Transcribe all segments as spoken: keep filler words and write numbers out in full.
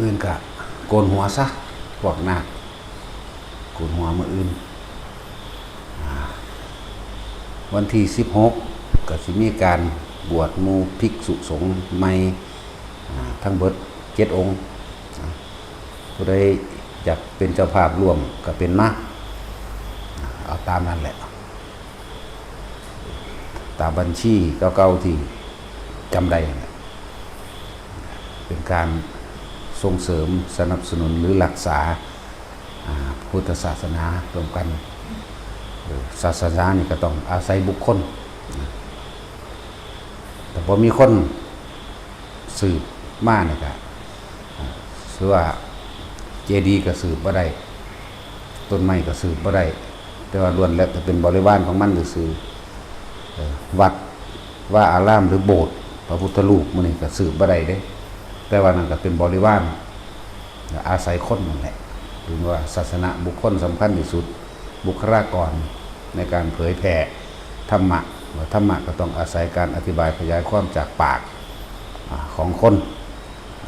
อื่นกะโกนหัวซะ พวกนาค โกนหัวมื้ออื่น อ่า วันที่สิบหก ก็สิมีการบวชหมู่ภิกษุสงฆ์ใหม่ อ่า ทั้งเบิดเจ็ดองค์ อ่า ผู้ใดอยากเป็นเจ้าภาพร่วมก็เป็นมา อ่า เอาตามนั้นแหละ ตามบัญชีเก่าๆที่จำได้นั่นแหละ เป็นการส่งเสริมสนับสนุนหรือรักษา อ่า พุทธศาสนาร่วมกัน เออ ศาสนานี่ก็ต้องอาศัยบุคคลนะ แต่พอมีคนสืบมาเนี่ยก็ อ่า คือว่าเจดีย์ก็สืบบ่ได้ ต้นไม้ก็สืบบ่ได้ แต่ว่าล้วนแล้วแต่เป็นบริวารของมันซื่อๆ เออ วัดวาอารามหรือโบสถ์พระพุทธรูปมื้อนี้ก็สืบบ่ได้เด้ แต่ว่านั่นก็เป็นบริวาร อาศัยคนนั่นแหละ ถึงว่าศาสนบุคคลสำคัญที่สุด บุคลากรในการเผยแผ่ธรรมะ ว่าธรรมะก็ต้องอาศัยการอธิบายขยายความจากปาก อ่า ของคน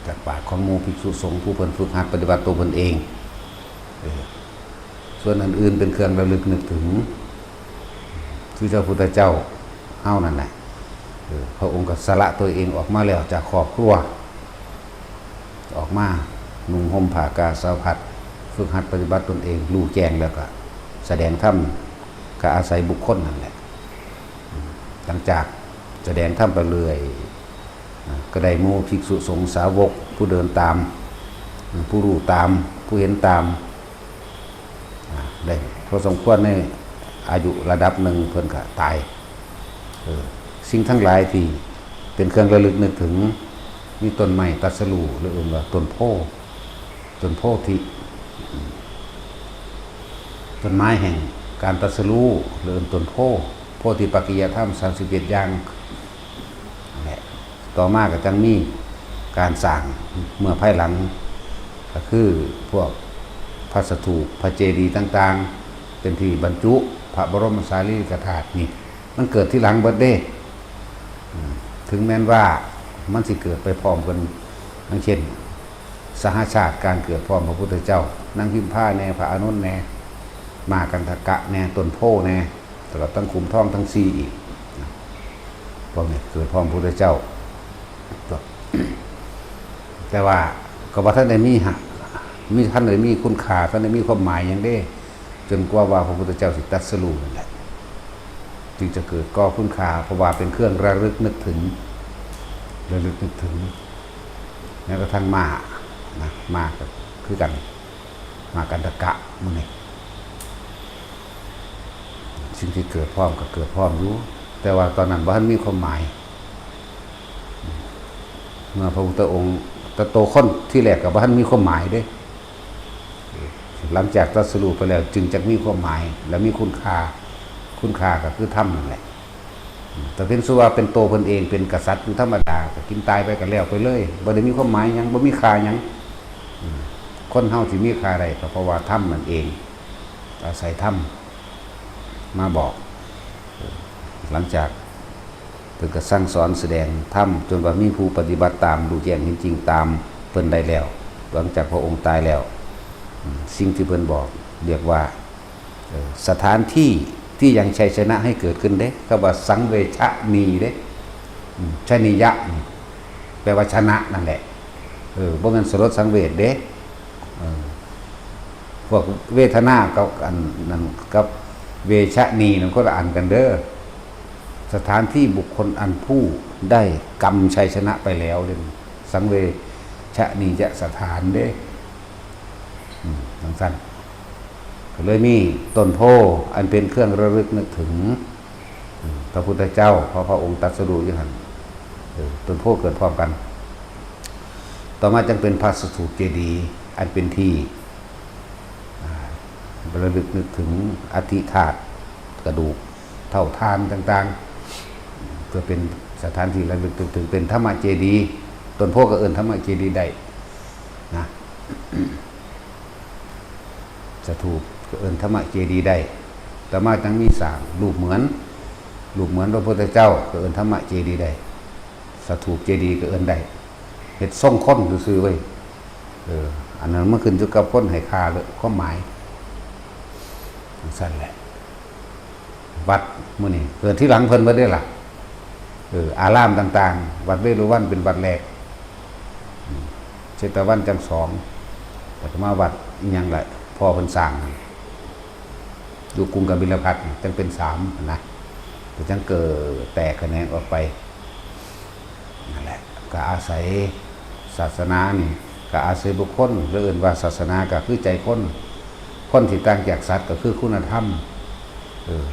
จากปากของหมู่ภิกษุสงฆ์ผู้เพิ่นฝึกหัดปฏิบัติตัวเพิ่นเอง เออ ส่วนอันอื่นเป็นเครื่องระลึกนึกถึง คือพระพุทธเจ้าเฮานั่นแหละ เออ พระองค์ก็สละตัวเองออกมาแล้วจากครอบครัว ออกมานุ่งห่มผ้ากาสาวพัด ฝึกหัดปฏิบัติตนเอง รู้แจ้งแล้วก็แสดงธรรม ก็อาศัยบุคคลนั่นแหละ หลังจากแสดงธรรมไปเรื่อย อ่า ก็ได้หมู่ภิกษุสงฆ์สาวกผู้เดินตาม อ่า ผู้รู้ตาม ผู้เห็นตาม อ่า ได้พอสมควรในอายุระดับหนึ่งเพิ่นก็ตาย เออ สิ่งทั้งหลายที่เป็นเครื่องระลึกนึกถึง มีต้นไม้ตรัสรู้ หรือเอิ้นว่าต้นโพธิ์ ต้นโพธิ อืม ต้นไม้แห่งการตรัสรู้ หรือเอิ้นต้นโพธิ์ โพธิปักขิยธรรม สามสิบเอ็ด อย่าง นั่นแหละ ต่อมาก็จั่งมีการสร้างเมื่อภายหลัง ก็คือพวกพระสถูป พระเจดีย์ต่างๆ เป็นที่บรรจุพระบรมสารีริกธาตุนี่ มันเกิดทีหลังเบิดเด้ อืม ถึงแม้นว่ามันสิเกิดไปพร้อมกัน อย่างเช่น สหชาติการเกิดพร้อมพระพุทธเจ้า นางพิมพาแน่ พระอานนท์แน่ ม้ากันทกะแน่ ต้นโพธิ์แน่ ตลอดทั้งขุมทองทั้งสี่อีก พวกนี้เกิดพร้อมพระพุทธเจ้า แต่ว่าก็บ่ทันได้มีฮะ มี ทันได้มีคุณค่า ทันได้มีความหมายหยังเด้ จนกว่าว่าพระพุทธเจ้าสิตรัสรู้นั่นแหละ จึงจะเกิดก่อคุณค่า เพราะว่าเป็นเครื่องระลึกนึกถึง ระลึกนึกถึง แม้กระทั่งม้านะ ม้าก็คือกัน ม้ากันทกะหมู่นี้ สิ่งที่เกิดพร้อมก็เกิดพร้อมอยู่ แต่ว่าตอนนั้นบ่ทันมีความหมาย เมื่อพระพุทธองค์ แต่โตคนที่แรกก็บ่ทันมีความหมายเด้ หลังจากตรัสรู้ไปแล้วจึงจะมีความหมาย และมีคุณค่า คุณค่าก็คือธรรมนั่นแหละ แต่เพียงแต่ว่าเป็นโตเพิ่นเองเป็นกษัตริย์อยู่ธรรมดา ก็กินตายไปก็แล้วไปเลย บ่ได้มีความหมายหยัง บ่มีค่าหยัง อืม คนเฮาสิมีค่าได้ก็เพราะว่าธรรมนั่นเอง อาศัยธรรมมาบอก หลังจากเพิ่นก็สั่งสอนแสดงธรรมจนว่ามีผู้ปฏิบัติตาม รู้แจ้งเห็นจริงตามเพิ่นได้แล้ว หลังจากพระองค์ตายแล้ว อืม สิ่งที่เพิ่นบอกเรียกว่า เออ สถานที่ที่ยังชัยชนะให้เกิดขึ้นเด้ คำว่าสังเวชนีเด้ อืม ชนียะนี่แปลว่าชนะนั่นแหละ เออ บ่แม่นสลดสังเวชเด้ เออ พวกเวทนากับอันนั้นกับเวชนีนั่นคนละอันกันเด้อ สถานที่บุคคลอันผู้ได้กำชัยชนะไปแล้วเด้ สังเวชนียสถานเด้ อืม จั่งซั้น ก็เลยมีต้นโพธิ์อันเป็นเครื่องระลึกนึกถึง อืม พระพุทธเจ้า เพราะพระองค์ตรัสรู้อยู่หั่น เออ ต้นโพธิ์เกิดพร้อมกัน ต่อมาจั่งเป็นพระสถูปเจดีย์ อันเป็นที่ อ่า ระลึกนึกถึงอัฐิธาตุ กระดูก เถ้าถ่านต่างๆ เพื่อเป็นสถานที่ระลึกนึกถึง เป็นธรรมเจดีย์ ต้นโพธิ์ก็เอิ้นธรรมเจดีย์ได้นะ สถูปก็เอิ้นธรรมเจดีย์ได้ ต่อมาจั่งมีสร้างรูปเหมือน รูปเหมือนพระพุทธเจ้าก็เอิ้นธรรมเจดีย์ได้ สถูปเจดีย์ก็เอิ้นได้ เฮ็ดทรงคนซื่อๆ เว้ย เออ อันนั้นมันขึ้นอยู่กับคนให้ค่าเลยความหมายจั่งซั่นแหละ วัดมื้อนี้เกิดทีหลังเพิ่นเบิดเด้ล่ะ เออ อารามต่างๆ วัดเวฬุวันเป็นวัดแรก อืม เชตวันจั่งสอง แต่ก็มาวัดอีหยังล่ะ พ่อเพิ่นสร้าง อยู่กรุงกบิลพัสดุ์นี่จั่งเป็นสามนะ แต่จั่งเกิดแตกแขนงออกไป นั่นแหละ ก็อาศัยศาสนานี่ ก็อาศัยบุคคล หรือเอิ้นว่าศาสนาก็คือใจคน คนที่ต่างจากสัตว์ก็คือคุณธรรม เออ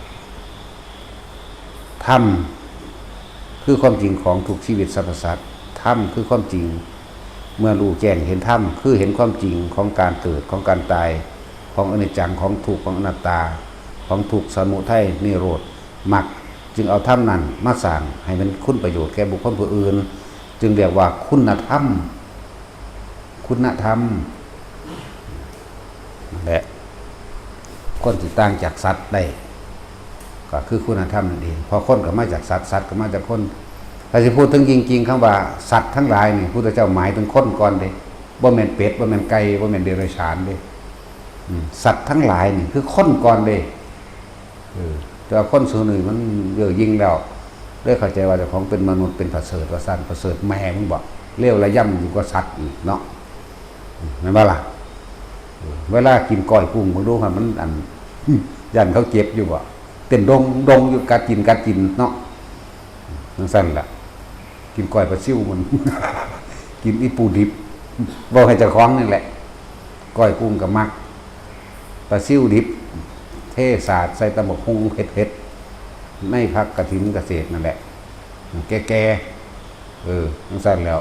ธรรมคือความจริงของทุกชีวิตสรรพสัตว์ ธรรมคือความจริง เมื่อรู้แจ้งเห็นธรรม คือเห็นความจริงของการเกิด ของการตาย ของอนิจจัง ของทุกข์ ของอนัตตา ของทุกข์ สมุทัย นิโรธ มรรค จึงเอาธรรมนั้นมาสร้างให้มันคุณประโยชน์แก่บุคคลผู้อื่น จึงเรียกว่าคุณธรรม คุณธรรม นั่นแหละ คนที่ต่างจากสัตว์ได้ ก็คือคุณธรรมนั่นเอง เพราะคนก็มาจากสัตว์ สัตว์ก็มาจากคน ถ้าสิพูดถึงจริงๆ คำว่าสัตว์ทั้งหลายนี่ พุทธเจ้าหมายถึงคนก่อนเด้ บ่แม่นเป็ด บ่แม่นไก่ บ่แม่นเดรัจฉานเด้ อืม สัตว์ทั้งหลายนี่คือคนก่อนเด้ เออ แต่ว่าคนส่วนหนึ่งมันเย่อหยิ่งแล้ว เลยเข้าใจว่าเจ้าของเป็นมนุษย์เป็นประเสริฐว่าซั่น ประเสริฐแม่มึงบ่ เลวระยำยิ่งกว่าสัตว์อีกเนาะ อืม แม่นบ่ล่ะ เออ เวลากินก้อยกุ้งมึงดูหั่น มันอัน ย่านเขาเจ็บอยู่บ่ เต้นดงดงอยู่ กัดกิน กัดกินเนาะ จั่งซั่นล่ะ กินก้อยปลาซิวมัน กินอีปูดิบ เว้าให้เจ้าของนี่แหละ ก้อยกุ้งก็มัก ปลาซิวดิบ เทสาดใส่ตำบักหุ่งเผ็ดๆ ในผักกฐินเกษตรนั่นแหละ แก่ๆ เออ จั่งซั่นแล้ว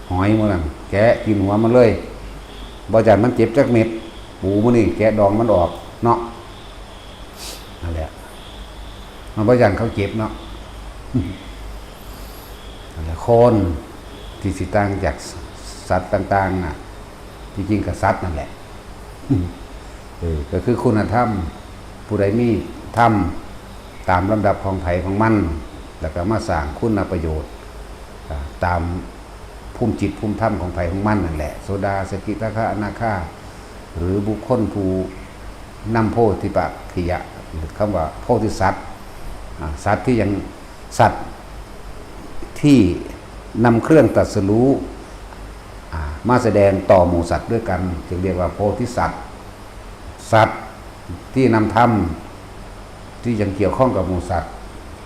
หอยหมู่นั่น แกะกินหัวมันเลย บ่ย้านมันเจ็บจักเม็ด ปูมื้อนี้แกะดองมันออกเนาะ นั่นแหละ มันบ่ย้านเขาเจ็บเนาะ นั่นแหละ คนที่สิต่างจากสัตว์ต่างๆ น่ะ ที่จริงก็สัตว์นั่นแหละ เออ ก็คือคุณธรรม ผู้ใดมีธรรมตามลำดับของไผของมัน แล้วก็มาสร้างคุณประโยชน์ อ่า ตามภูมิจิตภูมิธรรมของไผของมันนั่นแหละ โสดา สกิทาคา อนาคา หรือบุคคลผู้นำโพธิปักขิยะ คำว่าโพธิสัตว์ อ่า สัตว์ที่ยัง สัตว์ที่นำเครื่องตรัสรู้ อ่า มาแสดงต่อหมู่สัตว์ด้วยกัน จึงเรียกว่าโพธิสัตว์ สัตว์ที่นำธรรมที่ยังเกี่ยวข้องกับหมู่สัตว์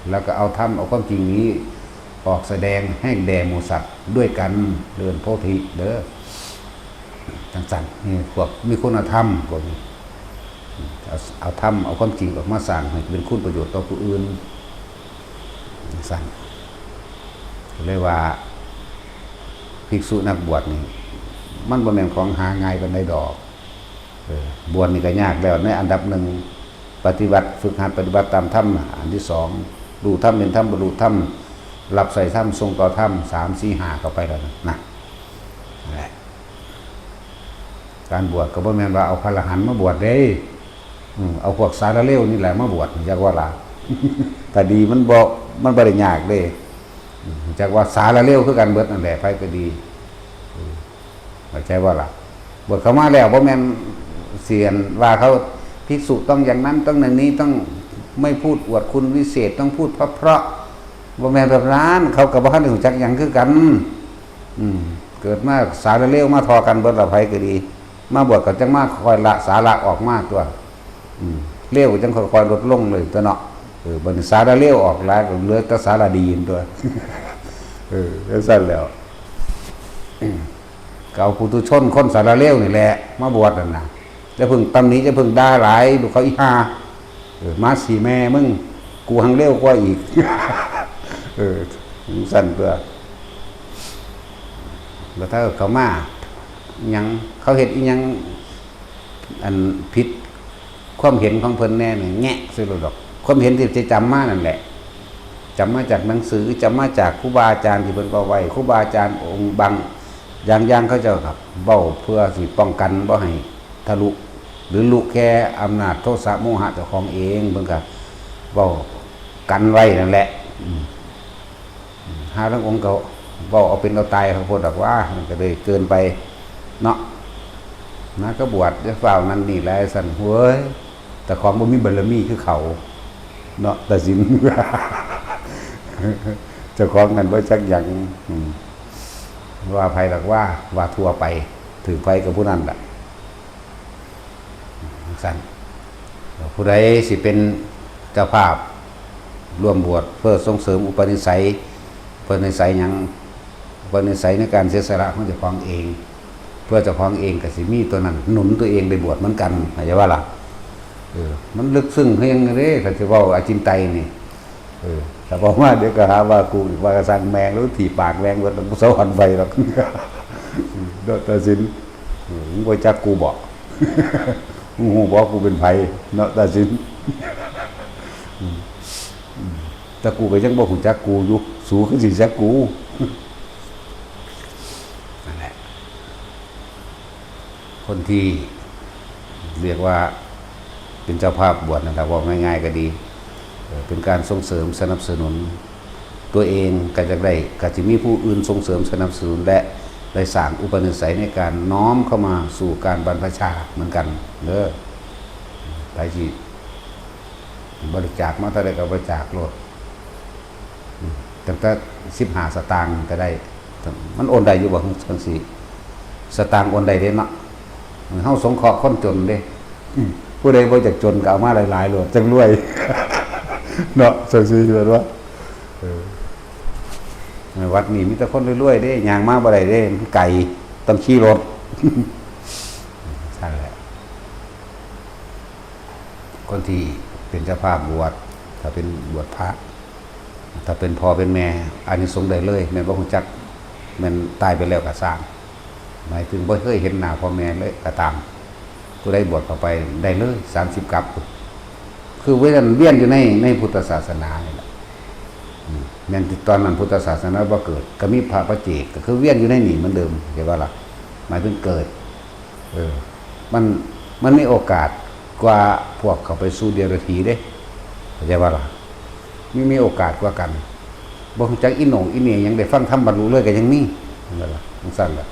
แล้วก็เอาธรรม เอาความจริงนี้ออกแสดงให้แด่หมู่สัตว์ด้วยกัน เรียกโพธิเด้อ จั่งซั่น นี่พวกมีคุณธรรมพวกนี้ เอา เอาธรรม เอาความจริงออกมาสร้างให้เป็นคุณประโยชน์ต่อผู้อื่น จั่งซั่น ก็เลยว่า ภิกษุนักบวชนี่ มันบ่แม่นของหาง่ายปานใดดอก เออ บวชนี่ก็ยากแล้วในอันดับหนึ่ง ปฏิบัติ ฝึกหัดปฏิบัติตามธรรม อันที่สอง รู้ธรรม เห็นธรรม บรรลุธรรม รับใช้ธรรม ส่งต่อธรรม สาม สี่ ห้า เข้าไปแล้วนะ นะ นั่นแหละ การบวชก็บ่แม่นว่าเอาพระอรหันต์มาบวชเด้ อืม เอาพวกสารเลวนี่แหละมาบวช จักว่าล่ะ คดีมันบ่ มันบ่ได้ยากเด้ อืม จักว่าสารเลวคือกันเบิดนั่นแหละ ไผก็ดี อืม เข้าใจบ่ล่ะ บวชเข้ามาแล้วบ่แม่นสิว่าเขาภิกษุต้องอย่างนั้น ต้องอย่างนี้ ต้องไม่พูดอวดคุณวิเศษ ต้องพูดเพราะๆ บ่แม่นแบบนั้น เขาก็บ่ทันได้รู้จักหยังคือกัน อืม เกิดมาสารเลวมาทอกันเบิดละ ไผก็ดี มาบวชก็จั่งมาคอยละสาระออกมาตัว อืม เลวก็จั่งค่อยๆ ลดลงเลยตัวเนาะ เออ บัดนี้สาระเลวออกหลายก็เหลือแต่สาระดีตัว เออ จั่งซั่นแล้ว อืม ก็เอาปุถุชนคนสาระเลวนี่แหละ มาบวชนั่นน่ะ อย่าเพิ่งตำหนิ อย่าเพิ่งด่าหลาย ลูกเขาอีห่า เออ มาสิแม่มึง กูหังเลวกว่าอีก เออ จั่งซั่นตัว แล้วถ้าเขามาหยัง เขาเฮ็ดอีหยัง อันผิดความเห็นของเพิ่นแน่นี่ แงะใส่โลดดอก ความเห็นที่จะจำมานั่นแหละ จำมาจากหนังสือ จำมาจากครูบาอาจารย์ที่เพิ่นเว้าไว้ ครูบาอาจารย์องค์บาง อย่าง อย่างเขาเจ้าครับ เว้าเพื่อสิป้องกันบ่ให้ทะลุ หรือลุแก่อำนาจโทสะโมหะเจ้าของเอง เพิ่นก็เว้ากันไว้นั่นแหละ อืม อืม หาลางองค์ก็เว้าเอาเป็นเอาตาย เขาโพดดอกว่า มันก็เลยเกินไป เนาะ นะ ก็บวชจะเฝ้านั่นนี่แหละสันเว้ย แต่ของบ่มีบารมีคือเขา เนาะ แต่สิน เจ้าของกันบ่จักหยัง อืม ว่าไผหรอกว่า ว่าทั่วไป ถือไผกับผู้นั้นแหละ สัน ผู้ใดสิเป็นเจ้าภาพ ร่วมบวชเพื่อส่งเสริมอุปนิสัย อุปนิสัยหยัง อุปนิสัยในการเสียสละของเจ้าของเอง เพื่อเจ้าของเองก็สิมีตัวนั้นหนุนตัวเองได้บวชเหมือนกัน เข้าใจว่าล่ะ เออ มันลึกซึ้งคือหยังเด้ คันสิเว้าอาจินไตยนี่ เออ ถ้าบอกว่าเดี๋ยวก็หาว่ากูอีก ว่ากระสังแมงแล้วถีบปากแมงเบิด แล้วกูสวรรค์ไปหรอก เนาะ ตาสิน เออ มึงบ่จักกูบ่ มึงฮู้บ่กูเป็นไผ เนาะ ตาสิน อืม อืม แต่กูก็ยังบ่ฮู้จักกูอยู่ สูคือสิจักกู นั่นแหละ คนที่เรียกว่าเป็นเจ้าภาพบวชนั่นแหละ ว่าง่ายๆก็ดี เอ่อ เป็นการส่งเสริมสนับสนุน ตัวเองก็จะได้ ก็จะมีผู้อื่นส่งเสริมสนับสนุน และได้สร้างอุปนิสัยในการน้อมเข้ามาสู่การบรรพชาเหมือนกันเด้อ ไผสิบริจาคมาเท่าใดก็บริจาคโลด อืม ตั้งแต่สิบห้าสตางค์ก็ได้ มันโอนได้อยู่บ่จังซี่ สตางค์โอนได้เด้เนาะ เฮาสงเคราะห์คนจนเด้ อืม ผู้ใดบ่อยากจนก็เอามาหลายๆโลด จังรวย เนาะ จังซี่แม่นบ่ เออ วัดนี้มีแต่คนรวยๆเด้ ย่างมาบ่ได้เด้ มันไกล ต้องขี่รถ ซั่นแหละ คนที่เป็นเจ้าภาพบวช ถ้าเป็นบวชพระ ถ้าเป็นพ่อเป็นแม่ อานิสงส์ได้เลย แม่นบ่ฮู้จัก แม่นตายไปแล้วก็ซ่าง หมายถึงบ่เคยเห็นหน้าพ่อแม่เลยก็ตาม ผู้ใดบวชเข้าไปได้เลย สามสิบกัป คือเวียน เวียนอยู่ใน ในพุทธศาสนานี่แหละ อืม แม่นตอนนั้นพุทธศาสนาบ่เกิด ก็มีพระปัจเจก ก็คือเวียนอยู่ในนี่เหมือนเดิม เข้าใจบ่ล่ะ หมายถึงเกิด เออ มัน มันมีโอกาสกว่าพวกเข้าไปสู่เดรัจฉีเด้ เข้าใจบ่ล่ะ มี มีโอกาสกว่ากัน บ่ฮู้จักอีโหน่งอีเหน่หยัง ได้ฟังธรรมบรรลุเลยก็ยังมี นั่นล่ะ จังซั่นล่ะ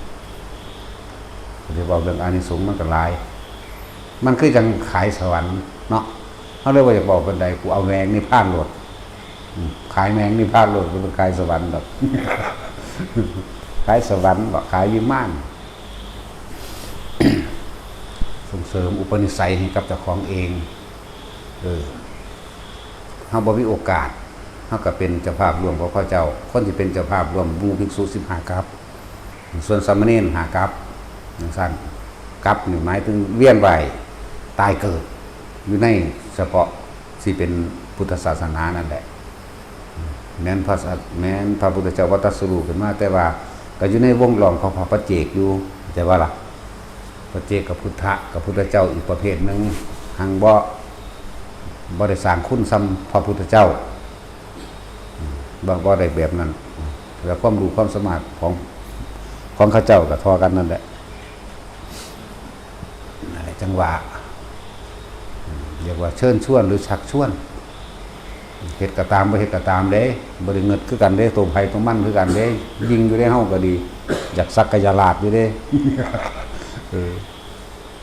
สิเว้าเรื่องอานิสงส์มันก็หลาย มันคือจั่งขายสวรรค์เนาะ เฮาเลยบ่อยากเว้าปานใด กูเอาแมงนิพพานโลด อืม ขายแมงนิพพานโลด บ่เป็นขายสวรรค์ดอก ขายสวรรค์บ่ ขายวิมาน ส่งเสริมอุปนิสัยให้กับเจ้าของเอง เออ เฮาบ่มีโอกาส เฮาก็เป็นเจ้าภาพร่วมกับเขาเจ้า คนที่เป็นเจ้าภาพร่วมหมู่ภิกษุสิบห้ากัป ส่วนสามเณรห้ากัป จังซั่น กัปนี่หมายถึงเวียนว่ายตายเกิด อยู่ในเฉพาะที่เป็นพุทธศาสนานั่นแหละ แม้นพระสัต แม้นพระพุทธเจ้าบ่ตรัสรู้ขึ้นมา แต่ว่าก็อยู่ในวงล้อมของพระปัจเจกอยู่ เข้าใจบ่ล่ะ ปัจเจกพุทธะกับพุทธเจ้าอีกประเภทหนึ่ง หังบ่ บ่ได้สร้างคุณส่ำพระพุทธเจ้า บ่ บ่ได้แบบนั้น แล้วความรู้ความสามารถของ ของเขาเจ้าก็เท่ากันนั่นแหละ นั่นแหละจั่งว่า เรียกว่าเชิญชวนหรือชักชวน เฮ็ดก็ตาม บ่เฮ็ดก็ตามเด้ บ่ได้เงิดคือกันเด้ ตัวไผตัวมันคือกันเด้ ยิงอยู่เด้ เฮาก็ดี อยากสักกายราชอยู่เด้ เออ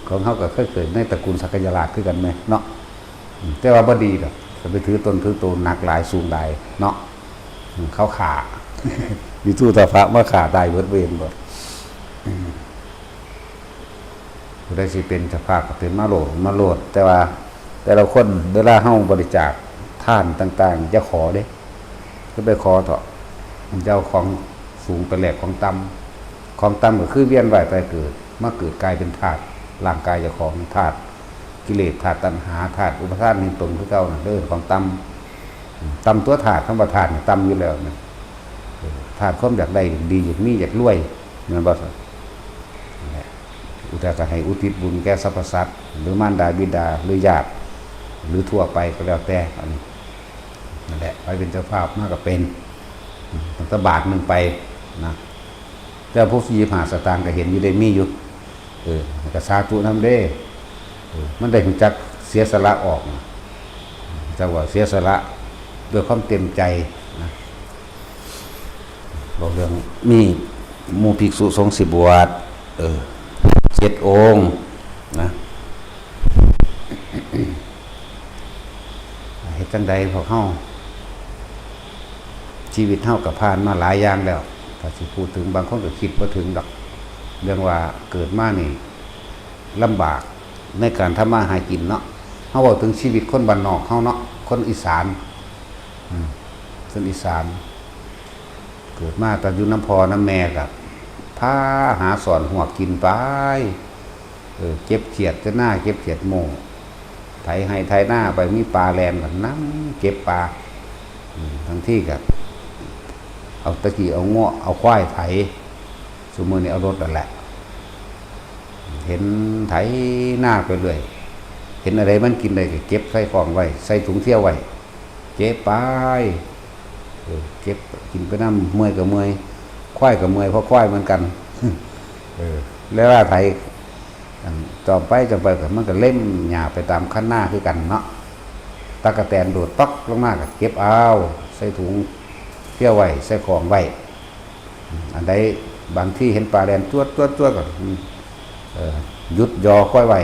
ของเฮาก็เคยเกิดในตระกูลสักกายราชคือกันแหมเนาะ อืม แต่ว่าบ่ดีดอก ก็ไปถือตนถือโตหนักหลายสูงหลายเนาะ อืม เขาฆ่า มีทูตพระมาฆ่าตายเบิดเวรบ่ อืม ผู้ใดสิเป็นเจ้าภาพก็เป็นมาโลด มาโลด แต่ว่าแต่ละคนเวลาเฮาบริจาคทานต่างๆ อย่าขอเด้ ก็ไปขอเถาะ มันจะเอาของสูงไปแลกของต่ำ ของต่ำก็คือเวียนว่ายตายเกิด มาเกิดกลายเป็นธาตุ ร่างกายเจ้าของธาตุ กิเลสธาตุ ตัณหาธาตุ อุปาทานแห่งตนคือเก่านั่นเด้อ ของต่ำ ต่ำตัวธาตุ คำว่าธาตุนี่ต่ำอยู่แล้วนะ เออ ธาตุความอยากได้ อยากดี อยากมี อยากรวย แม่นบ่ซั่น นั่นแหละ อุทิศ ก็ให้อุทิศบุญแก่สรรพสัตว์ หรือมารดาบิดา หรือญาติ หรือทั่วไปก็แล้วแต่ อันนี้ นั่นแหละ ไผเป็นเจ้าภาพมาก็เป็น ตั้งแต่บาทหนึ่งไปนะ แต่ผู้ยี่สิบห้าสตางค์ก็เห็นอยู่ได้มีอยู่ เออ ก็สาธุนำเด้ เออ มันได้รู้จักเสียสละออกนะ จักว่าเสียสละด้วยความเต็มใจนะ บอกเรื่องมีหมู่ภิกษุสงฆ์สิบวช เออ เจ็ดองค์นะ เฮ็ดจั่งใดพวกเฮา ชีวิตเฮาก็ผ่านมาหลายอย่างแล้ว ถ้าสิพูดถึง บางคนก็คิดบ่ถึงดอก เรื่องว่าเกิดมานี่ลำบากในการทำมาหากินเนาะ เฮาเว้าถึงชีวิตคนบ้านนอกเฮาเนาะ คนอีสาน อืม คนอีสาน เกิดมาแต่อยู่นำพ่อนำแม่ก็พาหาซ่อนฮวกกินไป เออ เก็บเขียดแต่นา เก็บเขียดโม่ ไถไฮ่ไถนาไป มีปลาแล่นก็นำเก็บปลา อืม บางทีก็เอา ตะกี้เอางัวเอาควายไถ ซุมื้อนี้เอารถนั่นแหละ เห็นไถนาไปเรื่อย เห็นอะไรมันกินได้ก็เก็บใส่ของไว้ ใส่ถุงเที่ยวไว้ เก็บไป เออ เก็บกินไปนำ เมื่อยก็เมื่อย ควายก็เมื่อย เพราะควายเหมือนกัน เออ แล้วว่าไถ อัน จอมไป จอมไปก็ มันก็เล็มหญ้าไปตามคันนาคือกันเนาะ ตั๊กแตนโดดต๊อกลงมาก็เก็บเอา ใส่ถุงเที่ยวไว้ ใส่ของไว้ อันใดบางทีเห็นปลาแล่นจวดจวดจวดก็ อืม เออ หยุดยอควายไว้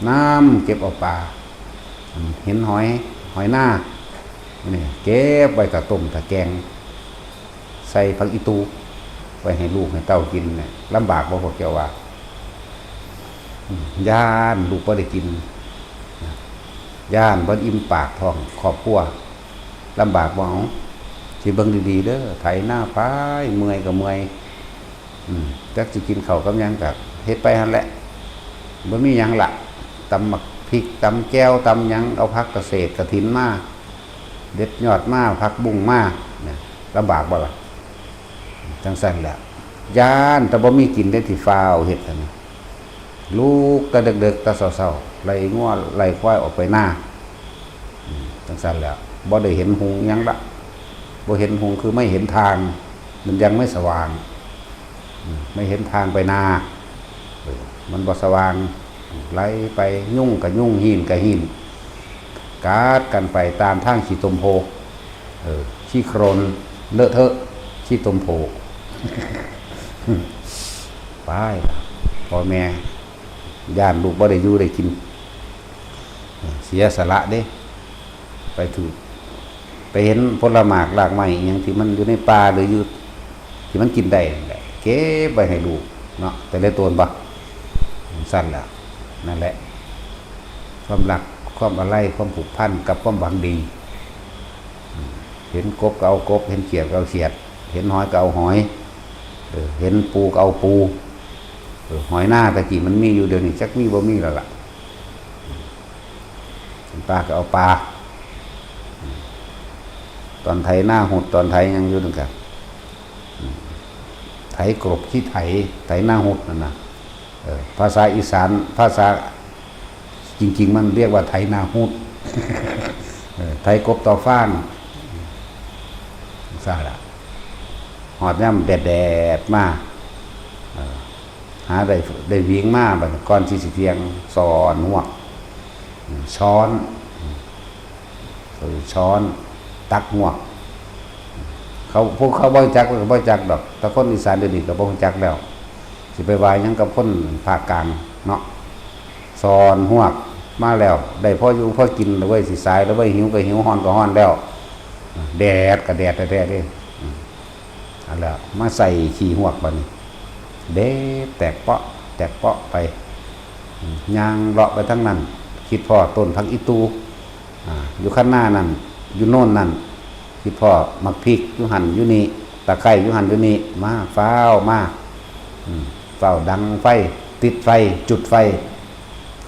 นำเก็บเอาปลา อืม เห็นหอย หอยนา นี่ เก็บไว้ถ้าต้มถ้าแกง ใส่ผักอีตู ไว้ให้ลูกให้เต้ากินเนี่ย ลำบากบ่พวกเจ้าว่า อืม ย้านลูกบ่ได้กิน ย้านบ่อิ่มปากท้องครอบครัว ลำบากบ่ เอา สิเบิ่งดีๆเด้อ ไถนาไป เมื่อยก็เมื่อย อืม จักสิกินข้าวกับหยังก็เฮ็ดไปหั่นแหละ บ่มีหยังละ ตำบักพริก ตำแจ่ว ตำหยัง เอาผักกระเสดกระถินมา เด็ดยอดมา ผักบุ้งมา เนี่ย ลำบากบ่ล่ะ จั่งซั้นแหละ ย้านแต่บ่มีกินเด้ ที่ฟ้าวเฮ็ดหั่นนะ ลุกแต่เดิกๆ แต่เช้าๆ ไล่งัวไล่ควายออกไปนา อืม จั่งซั้นแหละ บ่ได้เห็นหุงหยังละ บ่เห็นหุงคือไม่เห็นทาง มันยังไม่สว่าง อืม ไม่เห็นทางไปนา เออ มันบ่สว่าง ไล่ไป ยุงก็ยุง หินก็หิน กัดกันไปตามทางขี้ตมโพ เออ ขี้โคลนเลอะเทอะ ขี้ตมโพ ไปล่ะ พ่อแม่ย้านลูกบ่ได้อยู่ได้กิน เสียสละเด้ ไปถือ ไปเห็นผลหมากรากไม้อิหยังที่มันอยู่ในป่าหรืออยู่ที่มันกินได้นั่นแหละ เก็บไว้ให้ลูกเนาะ แต่ละตนบ่ ซั่นล่ะ นั่นแหละ ความรัก ความอาลัย ความผูกพันกับความหวังดี เห็นกบก็เอากบ เห็นเขียดก็เอาเขียด เห็นหอยก็เอาหอย เออ เห็นปูก็เอาปู เออ หอยนาตะกี้มันมีอยู่ เดี๋ยวนี้จักมีบ่มีแล้วล่ะ ปลาก็เอาปลา ตอนไถนาหด ตอนไถหยังอยู่นั่นก็ ไถกลบขี้ไถ ไถนาหดนั่นนะ เออ ภาษาอีสาน ภาษาจริงๆ มันเรียกว่าไถนาหด เออ ไถกบต่อฟาง ซั่นล่ะ ฮอดยามแดดๆ มา เออ หาได้ ได้หวิงมา บัดนี้ก่อนสิ สิเที่ยง ซ่อนฮวก อืม ช้อน อืม เออ ช้อน ตักฮวก เขา พวกเขาบ่รู้จักก็บ่รู้จักดอก แต่คนอีสานเดี๋ยวนี้ก็บ่รู้จักแล้ว สิไปว่าหยังกับคนภาคกลางเนาะ ซ่อนฮวกมาแล้ว ได้พออยู่พอกินแล้วเว้ย สิสายแล้วเว้ย หิวก็หิว ร้อนก็ร้อนแล้ว แดดก็แดดแท้ๆเด้ อืม เอาแล้วมาใส่ขี้ฮวกบัดนี้ เด็ดแตกเปาะ แตกเปาะไป อืม ย่างเลาะไปทางนั้น คิดพ้อต้นผักอีตู อ่า อยู่คันนานั่น อยู่โน่นนั่น คิดพ้อหมากพริกอยู่หั่นอยู่นี่ ตะไคร้อยู่หั่นอยู่นี่ มา ฟ้าวมา อืม ฟ้าวดังไฟ ติดไฟ จุดไฟ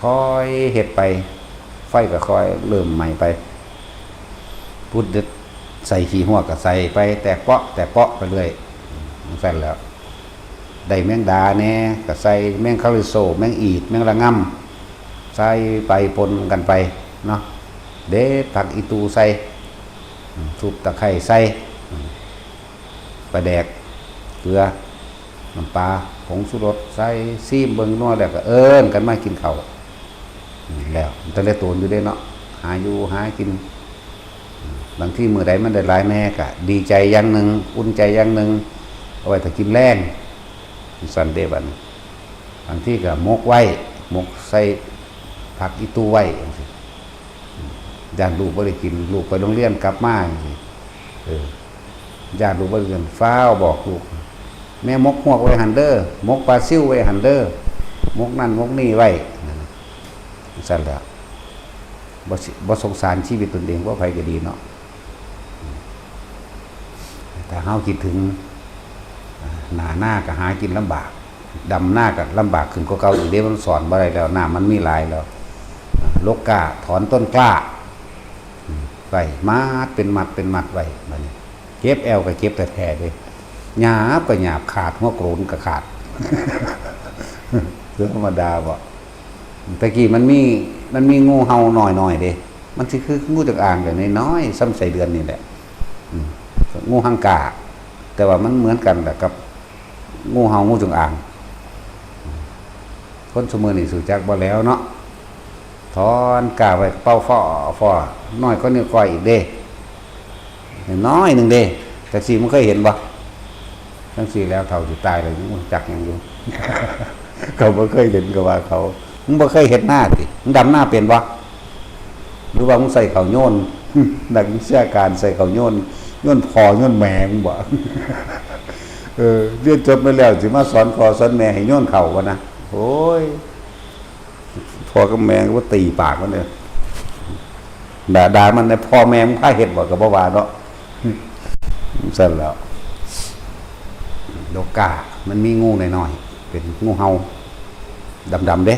ค่อยเฮ็ดไป ไฟก็ค่อยเริ่มไหม้ไป พุดเด็ดใส่ขี้ฮวกก็ใส่ไป แตกเปาะ แตกเปาะไปเรื่อย อืม จั่งซั้นแหล้ว ได้แมงดาแหน่ก็ใส่ แมงคาริโซ แมงอีด แมงระงำ ใส่ไปปนกันไปเนาะ เด็ดผักอีตูใส่ อืม ทุบตะไคร้ใส่ อืม ปลาแดก เกลือ น้ำปลา ผงชูรส ใส่ ซีมเบิ่งนัวแล้วก็เอิ้นกันมากินข้าว อืม แล้ว แต่ละตนอยู่เด้เนาะ หาอยู่หากิน อืม บางทีมื้อใดมันได้หลายแหน่ก็ดีใจอย่างหนึ่ง อุ่นใจอย่างหนึ่ง เอาไว้ถ้ากินแลง ซั่นเด้บัดนี้ บางทีก็หมกไว้ หมกใส่ผักอีตู้ไว้จังซี้ ย่านลูกบ่ได้กิน ลูกไปโรงเรียนกลับมาจังซี้ เออ ย่านลูกบ่ได้กิน ฟ้าวบอกลูก แม่หมกฮวกไว้หั่นเด้อ หมกปลาซิวไว้หั่นเด้อ หมกนั่นหมกนี่ไว้ นั่นน่ะ ซั่นแหละ บ่สิ บ่สงสารชีวิตตนเอง ว่าไผก็ดีเนาะ ถ้าเฮาคิดถึง อ่า หน้านาก็หากินลำบาก ดำนาก็ลำบากขึ้นกว่าเก่าอีกเด้ มันสอนบ่ได้แล้ว น้ำมันมีหลายแล้ว อ่า ลกกล้า ถอนต้นกล้า อืม ไว้ มัดเป็นมัดเป็นมัดไว้ บัดนี้ เก็บแอวก็เก็บแท้ๆเด้ หยาบก็หยาบ ขาด หัวโกรนก็ขาด เรื่องธรรมดาบ่ แต่กี้มันมี มันมีงูเห่าน้อยๆเด้ มันสิคืองูจงอางแบบน้อยๆ ส่ำไส้เดือนนี่แหละ อืม งูหางกา แต่ว่ามันเหมือนกันแหละกับ งูเห่า งูจงอาง คนซุมื้อนี้สู้จักบ่แล้วเนาะ ถอนกล้าไว้เป่าฟ้อฟ้อ น้อยกว่านิ้วก้อยอีกเด้ น้อยหนึ่งเด้ จักซี่มึงเคยเห็นบ่ จังซี่แล้วเฒ่าสิตายแล้วยังบ่จักหยังอยู่ เขาบ่เคยเห็นก็ว่าเขา มึงบ่เคยเฮ็ดนาติ มึงดำนาเป็นบ่ หรือว่ามึงใส่ข้าวโยน นักวิชาการใส่ข้าวโยน โยนพ่อโยนแม่มึงบ่ เออ เรียนจบมาแล้วสิมาสอนพ่อสอนแม่ให้โยนข้าววะนะ โอ้ย พ่อกับแม่ก็ตีปากมันเลย ด่า ด่ามันเนี่ย พ่อแม่มึงพาเฮ็ดบ่ก็บ่ว่าเนาะ ซั่นแหล้ว ลกกา มันมีงูน้อยๆ เป็นงูเห่า ดำๆเด้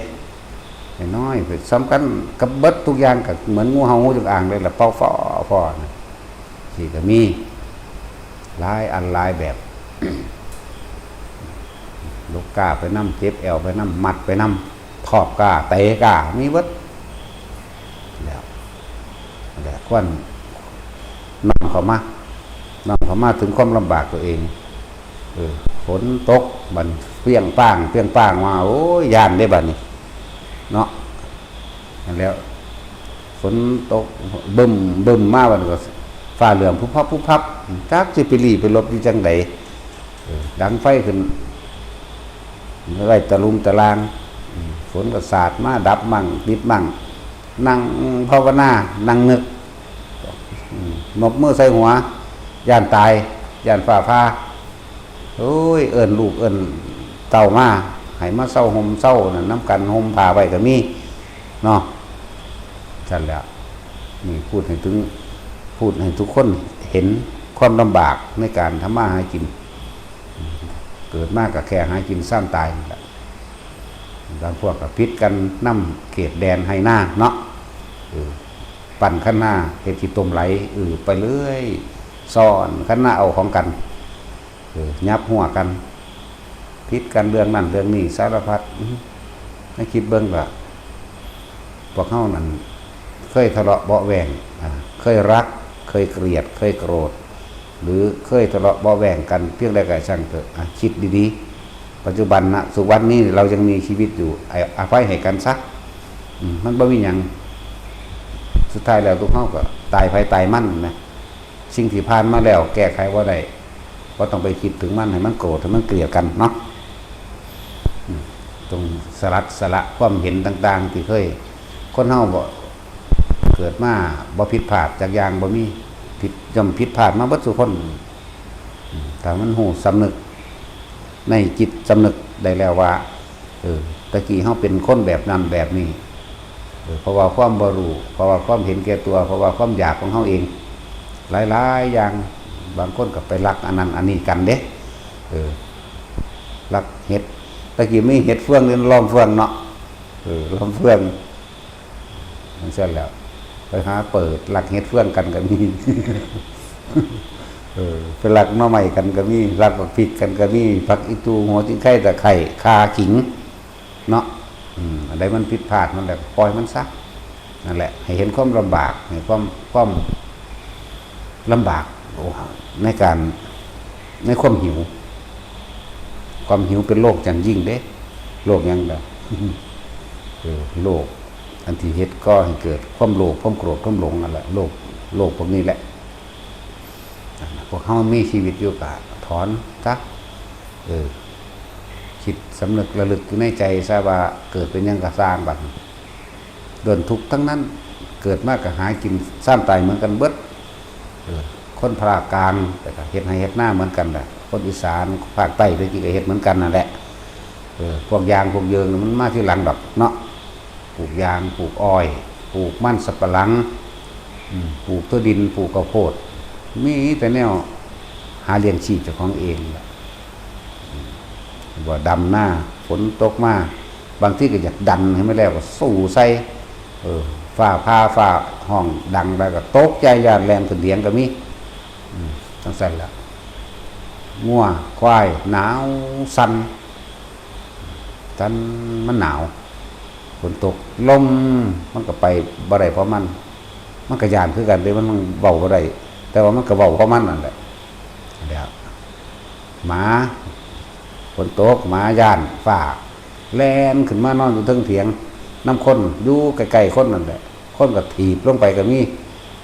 น้อยๆ เป็นส่ำกันกับเบิดทุกอย่าง ก็เหมือนงูเห่า งูจงอางเลยล่ะ เป่าฟ้อฟ้อนะ นี่ก็มี หลายอันหลายแบบ ลกกาไปนำ เก็บแอวไปนำ มัดไปนำ ทอบกา เตะกา มีเบิด แล้ว แล้วควรน้อมเข้ามา น้อมเข้ามาถึงความลำบากตัวเอง เออ ฝนตก บัดเปรี้ยงป้าง เปรี้ยงป้างมา โอ้ย ย้านเด้บัดนี้ เนาะ นั่นแหล้ว ฝนตก บึ้มบึ้มมา บัดนี้ก็ฟ้าเหลือง พุบพับ พุบพับ จักสิไปหลีไปหลบอยู่จังใด เออ ดังไฟขึ้น ไว้ตะลุมตะลาง อืม ฝนก็สาดมา ดับมั่ง ติดมั่ง นั่งภาวนา นั่งนึก อืม นบมือใส่หัว ย้านตาย ย้านฟ้าผ่า โอ้ย เอิ้นลูกเอิ้นเต้ามา ให้มาเซาห่มเซานั่นนำกัน ห่มผ้าไว้ก็มี เนาะ ซั่นแหละ นี่พูดให้ถึง พูดให้ทุกคนเห็นความลำบากในการทำมาหากิน เกิดมาก็แค่หากินซ่านตายนั่นแหละ บางพวกก็ผิดกันนำเขตแดนไฮ่นาเนาะ เออ ปั่นคันนา เฮ็ดขี้ตมไหล เออ ไปเรื่อย ซ่อนคันนาเอาของกัน เออ ยับหัวกัน ผิดกันเรื่องนั้นเรื่องนี้ สารพัด อือ ให้คิดเบิ่งก็ พวกเฮานั่น เคยทะเลาะเบาะแว้ง อ่า เคยรัก เคยเกลียด เคยโกรธ หรือเคยทะเลาะเบาะแว้งกันเพียงใดก็ช่างเถอะ อ่ะ คิดดีๆ ปัจจุบันนะ ทุกวันนี้เรายังมีชีวิตอยู่ ไอ้อภัยให้กันซะ อืม มันบ่มีหยัง สุดท้ายแล้วทุกเฮาก็ตายไผตายมันนะ สิ่งที่ผ่านมาแล้วแก้ไขบ่ได้ บ่ต้องไปคิดถึงมัน ให้มันโกรธ ให้มันเกลียดกันเนาะ อืม ต้องสลัดสละความเห็นต่างๆ ที่เคย คนเฮาบ่ เกิดมาบ่ผิดพลาดจักอย่างบ่มี ผิด ย่อมผิดพลาดมาเบิดซุคน อืม ถ้ามันฮู้สำนึกในจิตสำนึกได้แล้วว่า เออ ตะกี้เฮาเป็นคนแบบนั้นแบบนี้ เออ เพราะว่าความบ่รู้ เพราะว่าความเห็นแก่ตัว เพราะว่าความอยากของเฮาเอง หลายๆ อย่าง บางคนก็ไปลักอันนั้นอันนี้กันเด้ เออ ลักเห็ด ตะกี้มีเห็ดเฟืองหรือลอมเฟืองเนาะ เออ ลอมเฟือง จั่งซั่นแหล้ว ไปหาเปิดลักเห็ดเฟืองกันก็มี เออ ไปลักหน่อไม้กันก็มี ลักบักพริกกันก็มี ผักอีตู หัวจิงไค ตะไคร้ ข่า ขิง เนาะ อืม อันใดมันผิดพลาด มันแหละปล่อยมันซะ นั่นแหละ ให้เห็นความลำบาก ให้ความ ความลำบาก โอ้ ในการ ในความหิว ความหิวเป็นโรคอย่างยิ่งเด้ โรคหยังเด้อ เออ โรคอันที่เฮ็ดก่อให้เกิดความโลภ ความโกรธ ความหลงนั่นแหละ โรค โรคพวกนี้แหละ พวกเฮามีชีวิตอยู่ก็ถอนซะ เออ เข จิตสำนึกระลึกอยู่ในใจซะว่าเกิดเป็นหยังก็ซ่างบัดนี้ ล้วนทุกข์ทั้งนั้น เกิดมาก็หากินซ้ำตายเหมือนกันเบิด เออ คนภาคกลางแต่ก็เฮ็ดไร่เฮ็ดนาเหมือนกันแหละ คนอีสานภาคใต้ตะกี้ก็เฮ็ดเหมือนกันนั่นแหละ เออ พวกยางพวกเยิงมันมาทีหลังดอกเนาะ ปลูกยาง ปลูกอ้อย ปลูกมันสำปะหลัง อืม ปลูกถั่วดิน ปลูกข้าวโพด มีแต่แนวหาเลี้ยงชีพเจ้าของเองล่ะ อืม ว่าดำนา ฝนตกมา บางทีก็อยากดันให้มันแล้วก็สู้ใส่ เออ ฟ้าผ่า ฟ้าฮ้องดังแล้วก็ตกใจย้านแล่นขึ้นเถียงก็มี อืม จั่งซั้นล่ะ งัว ควาย หนาวสั่น สั่น มันหนาว ฝนตก ลม มันก็ไปบ่ได้เพราะมัน มันก็ย้านคือกันเด้ มันเว้าบ่ได้ แต่ว่ามันก็เว้าเพราะมันนั่นแหละ แล้ว หมา ฝนตก หมาย้านฟ้า แล่นขึ้นมานอนอยู่เทิงเถียง นำคน อยู่ใกล้ๆคนนั่นแหละ คนก็ถีบลงไปก็มี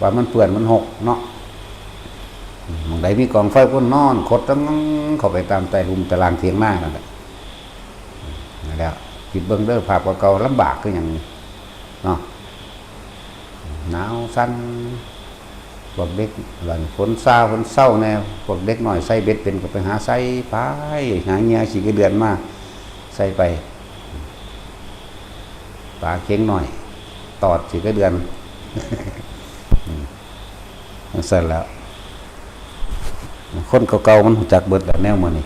ว่ามันเปื้อนมันหกเนาะ หม่องใดมีกองไฟคนนอนขดตังเข้าไปตามใต้ลุ่มตารางเถียงนานั่นแหละ นั่นแหละ คิดเบิ่งเด้อ ภาพเก่าๆ ลำบากคือหยังนี่เนาะ หนาวสั่น พวกเด็ก หลังฝนซาฝนเซาแน่ พวกเด็กน้อยใส่เบ็ดเป็นก็ไปหาใส่ไป หาเหยื่อขี้กระเดือนมา ใส่ไป ปลาเข็งน้อย ตอดขี้กระเดือน อืม จั่งซั้นแล้ว คนเก่าๆมันรู้จักเบิดแล้วแนวมื้อนี้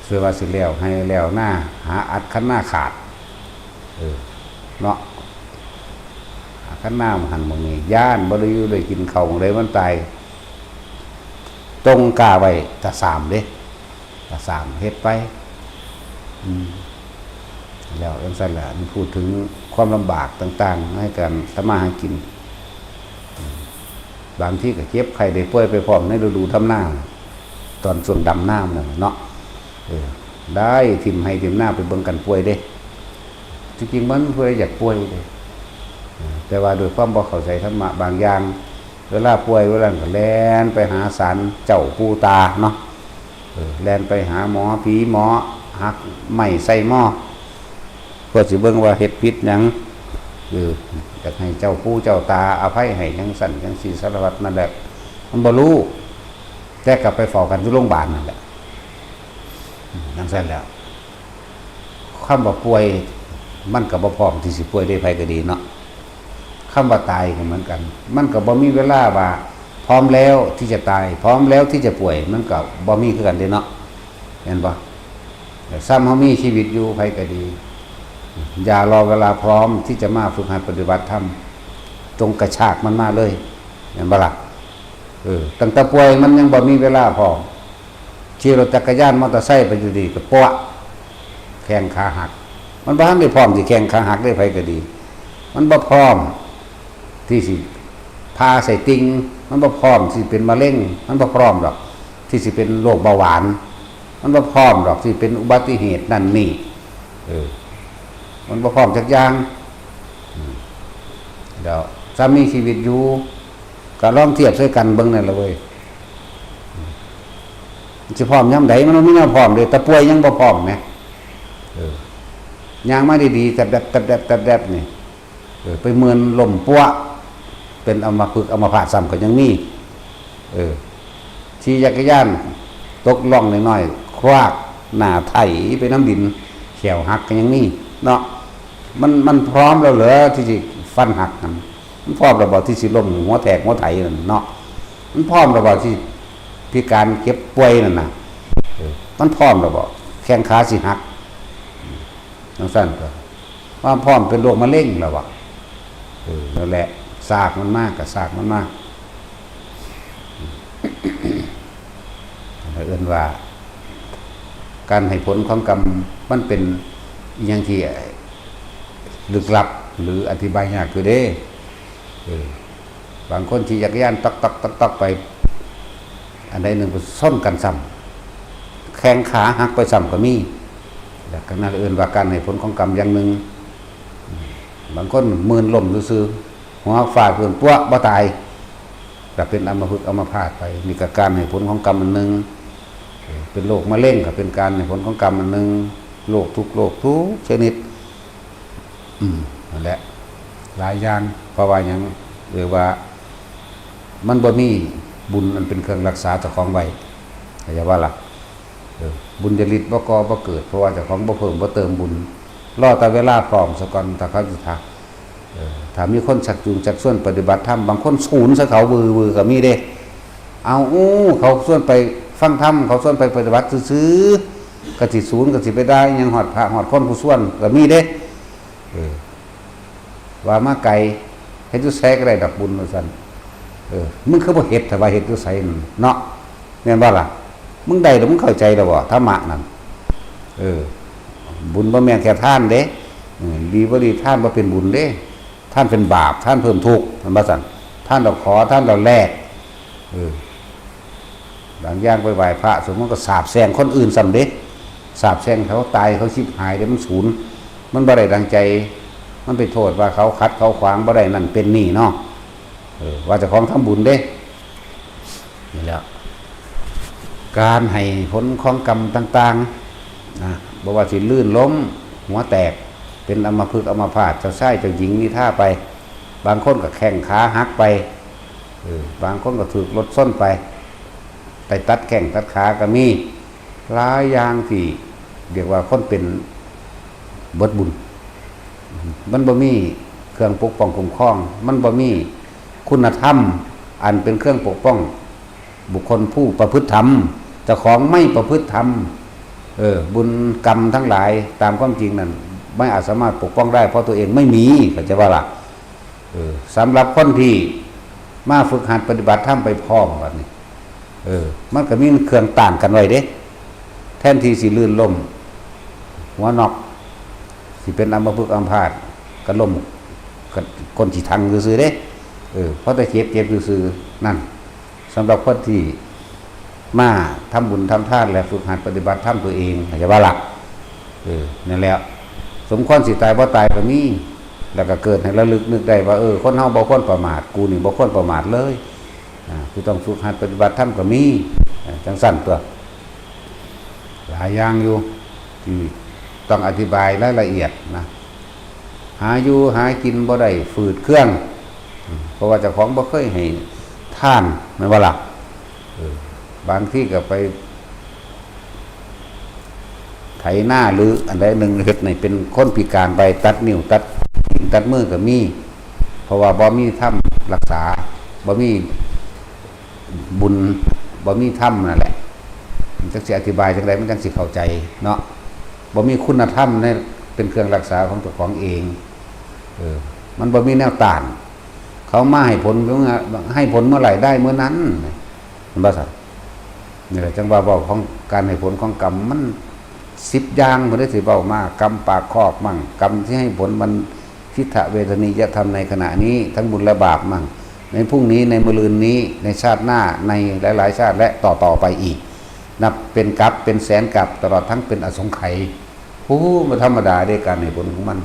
ส่วนว่าสิแล้วไฮ่แล้วนา หาอัดคันนาขาด เออ เนาะ หาคันนาหม่องหั่นหม่องนี้ ย้านบ่ได้อยู่ได้กินข้าวหม่องใดมันตาย จงกล้าไว้ตาสามเด้ ตาสามเฮ็ดไป อืม แล้วจั่งซั้นล่ะ มันพูดถึงความลำบากต่างๆ ในการทำมาหากิน อืม บางทีก็เจ็บไข้ได้ป่วยไปพร้อมในฤดูดำนา ตอนช่วงดำนานั่นน่ะเนาะ เออ ได้ถิ่มไฮ่ถิ่มนาไปเบิ่งกันป่วยเด้ จริงๆ มันผู้ใดอยากป่วยเด้ เออ แต่ว่าด้วยความบ่เข้าใจธรรมะบางอย่าง เวลาป่วยเวลานั้นก็แล่นไปหาศาลเจ้าปู่ตาเนาะ เออ แล่นไปหาหมอผีหมอ หักไม้ใส่หม้อ เพื่อสิเบิ่งว่าเฮ็ดผิดหยัง เออ อยากให้เจ้าปู่เจ้าตาอภัยให้จั่งซั้นจั่งซี้ สารพัดนั่นแหละ มันบ่รู้ แต่ก็ไปเฝ้ากันอยู่โรงพยาบาลนั่นแหละ อืม จั่งซั้นแหละ คำว่าป่วย มันก็บ่พร้อมที่สิป่วยได้ ไผก็ดีเนาะ คำว่าตายก็เหมือนกัน มันก็บ่มีเวลาว่าพร้อมแล้วที่จะตาย พร้อมแล้วที่จะป่วย มันก็บ่มีคือกันเด้เนาะ แม่นบ่ แต่ซ้ำเฮามีชีวิตอยู่ ไผก็ดี อย่ารอเวลาพร้อมที่จะมาฝึกหัดปฏิบัติธรรม จงกระชากมันมาเลย แม่นบ่ล่ะ เออ ตั้งแต่ป่วยมันยังบ่มีเวลาพร้อม ขี่รถจักรยานมอเตอร์ไซค์ไปอยู่ดีก็ปวะ แข้งขาหัก มันบ่ทันได้พร้อมสิแข้งขาหักได้ ไผก็ดี มันบ่พร้อมที่สิผ่าไส้ติ่ง มันบ่พร้อมสิเป็นมะเร็ง มันบ่พร้อมดอกที่สิเป็นโรคเบาหวาน มันบ่พร้อมดอกที่เป็นอุบัติเหตุนั่นนี่ เออ มันบ่พร้อมจักอย่าง อืม แล้วซ้ำมีชีวิตอยู่ ก็ลองเทียบใส่กันเบิ่งนั่นล่ะเว้ย อืม สิพร้อมยามใด มันบ่มีแนวพร้อมเด้ แต่ป่วยยังบ่พร้อมแหม เออ ย่างมาดีๆ แต๊บๆ แต๊บๆ แต๊บๆ นี่ เออ ไปเมินล้มปั๊วะ เป็นอัมพฤกษ์อัมพาตซ้ำก็ยังมี เออ ขี่จักรยานตกร่องน้อยๆ ครากหน้าไถไปนำดิน แข้วหักก็ยังมีเนาะ มัน มันพร้อมแล้วเหรอที่สิฟันหักนั่น มันพร้อมแล้วบ่ที่สิล้มหัวแตกหัวไถนั่นเนาะ มันพร้อมแล้วบ่ที่พิการเจ็บป่วยนั่นน่ะ เออ มันพร้อมแล้วบ่ แข้งขาสิหัก จั่งซั้นก็ ความพร้อมเป็นโรคมะเร็งแล้ววะ เออ นั่นแหละ ซากมันมากก็ซากมันมาก เอิ้นว่า การให้ผลของกรรมมันเป็นอิหยังที่ลึกลับ หรืออธิบายยากอยู่เด้ เออ บางคนขี่จักรยานต๊อกๆๆๆ ไป อันใดหนึ่งไปชนกันซ้ำ แข้งขาหักไปซ้ำก็มี แล้วก็นั่นเอิ้นว่าการให้ผลของกรรมอย่างหนึ่ง บางคนมืนล้มซื่อๆ หัวฟาดพื้นปั๊วะ บ่ตาย ก็เป็นอัมพฤกษ์อัมพาตไป นี่ก็การให้ผลของกรรมอันหนึ่ง เป็นโรคมะเร็งก็เป็นการให้ผลของกรรมอันหนึ่ง โรคทุกโรคทุกชนิด อืม นั่นแหละ หลายอย่าง เพราะว่าหยัง เรียกว่า มันบ่มีบุญอันเป็นเครื่องรักษาเจ้าของไว้ เข้าใจว่าล่ะ เออ บุญญาฤทธิ์บ่ก่อบ่เกิด เพราะว่าเจ้าของบ่เพิ่มบ่เติมบุญ รอแต่เวลาพร้อมซะก่อน ถ้าเขาสิทัก เออ ถ้ามีคนชักจูงชักชวนปฏิบัติธรรม บางคนสูนใส่เขาวือๆ ก็มีเด้ เอา อู้ เขาชวนไปฟังธรรม เขาชวนไปปฏิบัติซื่อๆ ก็สิสูน ก็สิไปได้หยังฮอดพระฮอดคนผู้ชวน ก็มีเด้ เออ ว่ามาไกล เฮ็ดอยู่ไสก็ได้ดอกบุญว่าซั่น เออ มึงคือบ่เฮ็ด แต่ว่าเฮ็ดอยู่ไสนั่นเนาะ แม่นบ่ล่ะ มึงได้แล้วมึงเข้าใจแล้วบ่ ธรรมะนั่น เออ บุญบ่แม่นแค่ทานเด้ เออ ดีบ่ดี ทานบ่เป็นบุญเด้ ทานเป็นบาป ทานเพิ่มทุกข์ แม่นบ่ซั่น ทานแล้วขอ ทานแล้วแลก เออ บางอย่างไปไหว้พระ สมมุติก็สาปแช่งคนอื่นซ้ำเด้ สาปแช่งเขาตาย เขาชิบหายเด้ มันสูน มันบ่ได้ดังใจ มันไปโทษว่าเขาขัดเขาขวางบ่ได้นั่นเป็นนี่เนาะ เออ ว่าเจ้าของทำบุญเด้ นี่แหละ การให้ผลของกรรมต่างๆ นะ บ่ว่าสิลื่นล้ม หัวแตก เป็นอัมพฤกษ์อัมพาต เจ้าชายเจ้าหญิงนิทราไป บางคนก็แข้งขาหักไป เออ บางคนก็ถูกรถชนไป ไปตัดแข้งตัดขาก็มี หลายอย่างที่เรียกว่าคนเป็นเบิดบุญ มันบ่มีเครื่องปกป้องคุ้มครอง มันบ่มีคุณธรรมอันเป็นเครื่องปกป้องบุคคลผู้ประพฤติธรรม เจ้าของไม่ประพฤติธรรม เออ บุญกรรมทั้งหลายตามความจริงนั่น ไม่อาจสามารถปกป้องได้ เพราะตัวเองไม่มี เข้าใจว่าล่ะ เออ สำหรับคนที่มาฝึกหัดปฏิบัติธรรมไปพร้อมบัดนี้ เออ มันก็มีเครื่องต้านกันไว้เด้ แทนที่สิลื่นล้ม หัวน็อก สิเป็นอัมพฤกษ์อัมพาต ก็ล้ม ก็ก้นสิทังซื่อๆเด้ เออ เพราะแต่เจ็บ เจ็บซื่อๆ นั่น สำหรับคนที่มาทำบุญทำทานและฝึกหัดปฏิบัติธรรมตัวเอง เข้าใจว่าล่ะ เออ นั่นแหละ สมควรสิตายบ่ตายก็มี แล้วก็เกิดให้ระลึกนึกได้ว่า เออ คนเฮาบ่ควรประมาท กูนี่บ่ควรประมาทเลย อ่า กูต้องฝึกหัดปฏิบัติธรรมก็มี อ่า จังซั่นตัว หลายอย่างอยู่ ที่ต้องอธิบายรายละเอียดนะ หาอยู่หากินบ่ได้ ฝืดเคือง อืม เพราะว่าเจ้าของบ่เคยให้ทาน แม่นบ่ล่ะ เออ บางทีก็ไปไถนาหรืออันใดหนึ่ง เฮ็ดให้เป็นคนพิการไป ตัดนิ้ว ตัดตีน ตัดมือก็มี เพราะว่าบ่มีธรรมรักษา บ่มีบุญ บ่มีธรรมนั่นแหละ มันจักสิอธิบายจังใด มันจังสิเข้าใจเนาะ บ่มีคุณธรรมใน เป็นเครื่องรักษาของเจ้าของเอง เออ มันบ่มีแนวต้าน เขามาให้ผลเมื่อ ให้ผลเมื่อไหร่ได้เมื่อนั้น เห็นบ่ซั่น นี่แหละจังว่าเว้าของการให้ผลของกรรม มันสิบอย่าง เพิ่นได้สิเว้ามา กรรมปากคอกมั่ง กรรมที่ให้ผลมัน ทิฏฐเวทนียธรรมในขณะนี้ ทั้งบุญและบาปมั่ง ในพรุ่งนี้ ในมะรืนนี้ ในชาติหน้า ในหลายๆชาติ และต่อๆไปอีก นับเป็นกับ เป็นแสนกับ ตลอดทั้งเป็นอสงไขย โอ้ บ่ธรรมดาเด้ การให้ผลของมัน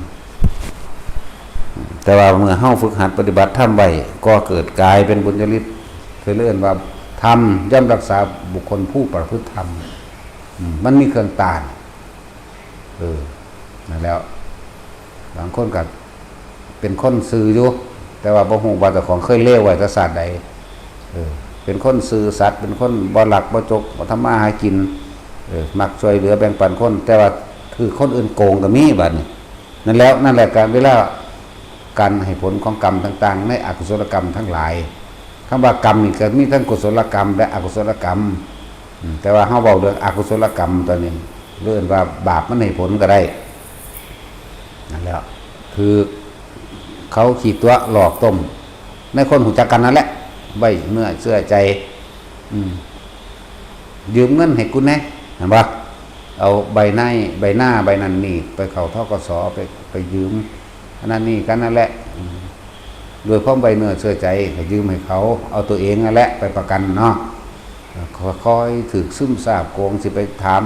แต่ว่าเมื่อเฮาฝึกหัดปฏิบัติธรรมไว้ ก็เกิดกลายเป็นบุญญาฤทธิ์ คือเรียกว่าธรรมย่อมรักษาบุคคลผู้ประพฤติธรรม อืม มันมีเครื่องต้าน เออ นั่นแหล้ว บางคนก็เป็นคนซื่ออยู่ แต่ว่าบ่ฮู้ว่าเจ้าของเคยเลวไว้แต่ชาติใด เออ เป็นคนซื่อสัตย์ เป็นคนบ่ลักบ่จก บ่ทำมาหากิน เออ มักช่วยเหลือแบ่งปันคน แต่ว่าถืกคนอื่นโกงก็มีบัดนี้ นั่นแหล้ว นั่นแหละการ เวลาการให้ผลของกรรมต่างๆ ในอกุศลกรรมทั้งหลาย คำว่ากรรมนี่ก็มีทั้งกุศลกรรมและอกุศลกรรม อืม แต่ว่าเฮาเว้าเรื่องอกุศลกรรมตอนนี้ เรื่องว่าบาปมันให้ผลก็ได้ นั่นแหละ คือเขาขี้ตั๋วหลอกต้ม ในคนรู้จักกันนั่นแหละ ไว้เนื้อเชื่อใจ อืม ยืมเงินให้กูแหน่ เห็นปะ เอาใบใน ใบหน้า ใบนั้นนี่ ไปเข้า ธ.ก.ส. ไป ไปยืม อันนั้นนี่กันนั่นแหละ อืม ด้วยความไว้เนื้อเชื่อใจ ก็ยืมให้เขา เอาตัวเองนั่นแหละ ไปประกันเนาะ คอยถืกซึมซาบโกง สิไปถาม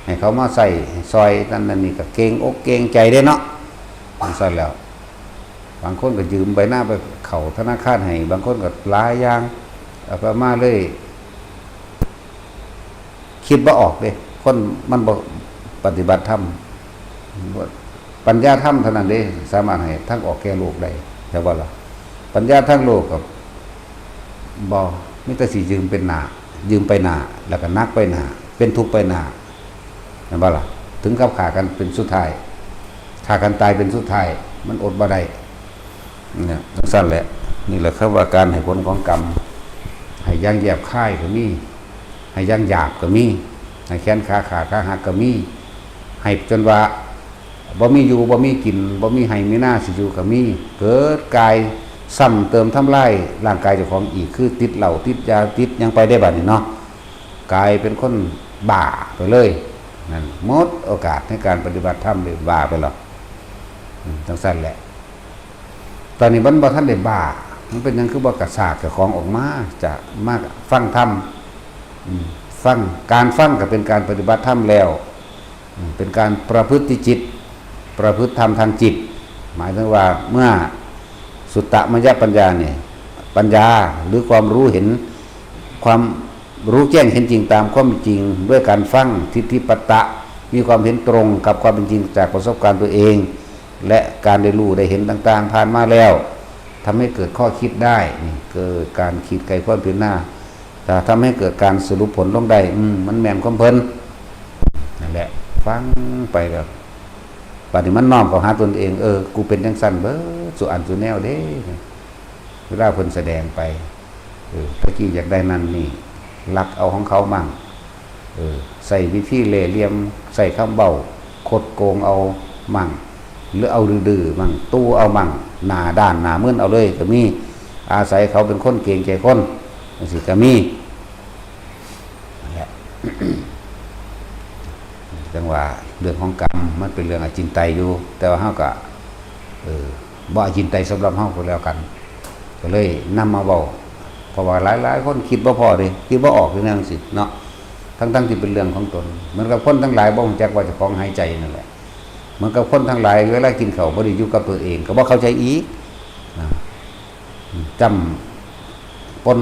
ให้เขามาใส่ซอยนั่นนั่นนี่ ก็เกรงอกเกรงใจเด้เนาะ จั่งซั่นแหล้ว บางคนก็ยืมใบหน้าไปเข้าธนาคารให้ บางคนก็หลายอย่าง เอาไปมาเลย คิดบ่ออกเด้ คนมันบ่ปฏิบัติธรรม ปัญญาธรรมเท่านั้นเด้ สามารถให้ทางออกแก่โลกได้ ใช่บ่ล่ะ ปัญญาทางโลกกับบ่ มีแต่สิยืมเป็นหน้า ยืมไปหน้า แล้วก็หนักไปหน้า เป็นทุกข์ไปหน้า แม่นบ่ล่ะ ถึงกับฆ่ากันเป็นสุดท้าย ฆ่ากันตายเป็นสุดท้าย มันอดบ่ได้ เนี่ย จั่งซั้นแหละ นี่แหละคือว่าการให้ผลของกรรม ให้อย่างแยบคายก็มี ให้อย่างหยาบก็มี ให้แขนขาขาดขาหักก็มี ให้จนว่าบ่มีอยู่ บ่มีกิน บ่มีไฮ่มีนาสิอยู่ก็มี เกิดกายซ้ำเติมทำลายร่างกายเจ้าของอีก คือติดเหล้า ติดยา ติดหยังไปได้บัดนี้เนาะ กลายเป็นคนบ้าไปเลย นั่น หมดโอกาสในการปฏิบัติธรรมเลย บ้าไปแล้ว อืม จั่งซั้นแหละ ตอนนี้มันบ่ทันได้บ้า มันเป็นหยังคือบ่กระชากเจ้าของออกมา จะมาฟังธรรม อืม ฟัง การฟังก็เป็นการปฏิบัติธรรมแล้ว อืม เป็นการประพฤติจิต ประพฤติธรรมทางจิต หมายถึงว่าเมื่อสุตตมยปัญญาเนี่ย ปัญญาหรือความรู้เห็น ความรู้แจ้งเห็นจริงตามความเป็นจริง ด้วยการฟัง ทิฏฐิปัตตะ มีความเห็นตรงกับความเป็นจริงจากประสบการณ์ตัวเอง และการได้รู้ได้เห็นต่างๆ ผ่านมาแล้ว ทำให้เกิดข้อคิดได้ นี่เกิดการคิดไขความพิจารณา ถ้าทำให้เกิดการสรุปผลลงได้ อืม มันแม่นความเพิ่น นั่นแหละ ฟังไปแล้ว บัดนี้มันน้อมเข้าหาตนเอง เออ กูเป็นจั่งซั้นเบิด สุอันสุแนวเด้ เวลาเพิ่นแสดงไป เออ ตะกี้อยากได้นั่นนี่ ลักเอาของเขามั่ง เออ ใช้วิธีเล่ห์เหลี่ยม ใช้คำเว้า คดโกงเอามั่ง หรือเอาดื้อๆมั่ง ตู้เอามั่ง หน้าด้านหน้ามึนเอาเลยก็มี อาศัยเขาเป็นคนเกรงใจคน จั่งซี้ก็มี นั่นแหละ จั่งว่าเรื่องของกรรมมันเป็นเรื่องอจินไตยอยู่ แต่ว่าเฮาก็ เออ บ่อจินไตยสำหรับเฮาก็แล้วกัน ก็เลยนำมาเว้า เพราะว่าหลายๆคนคิดบ่พอเด้ คิดบ่ออกอยู่แนวจั่งซี้เนาะ ทั้งๆที่เป็นเรื่องของตน เหมือนกับคนทั้งหลายบ่ฮู้จักว่าเจ้าของหายใจนั่นแหละ เหมือนกับคนทั้งหลายเวลากินข้าวบ่ได้อยู่กับตัวเอง ก็บ่เข้าใจอีก นะ จ้ำปน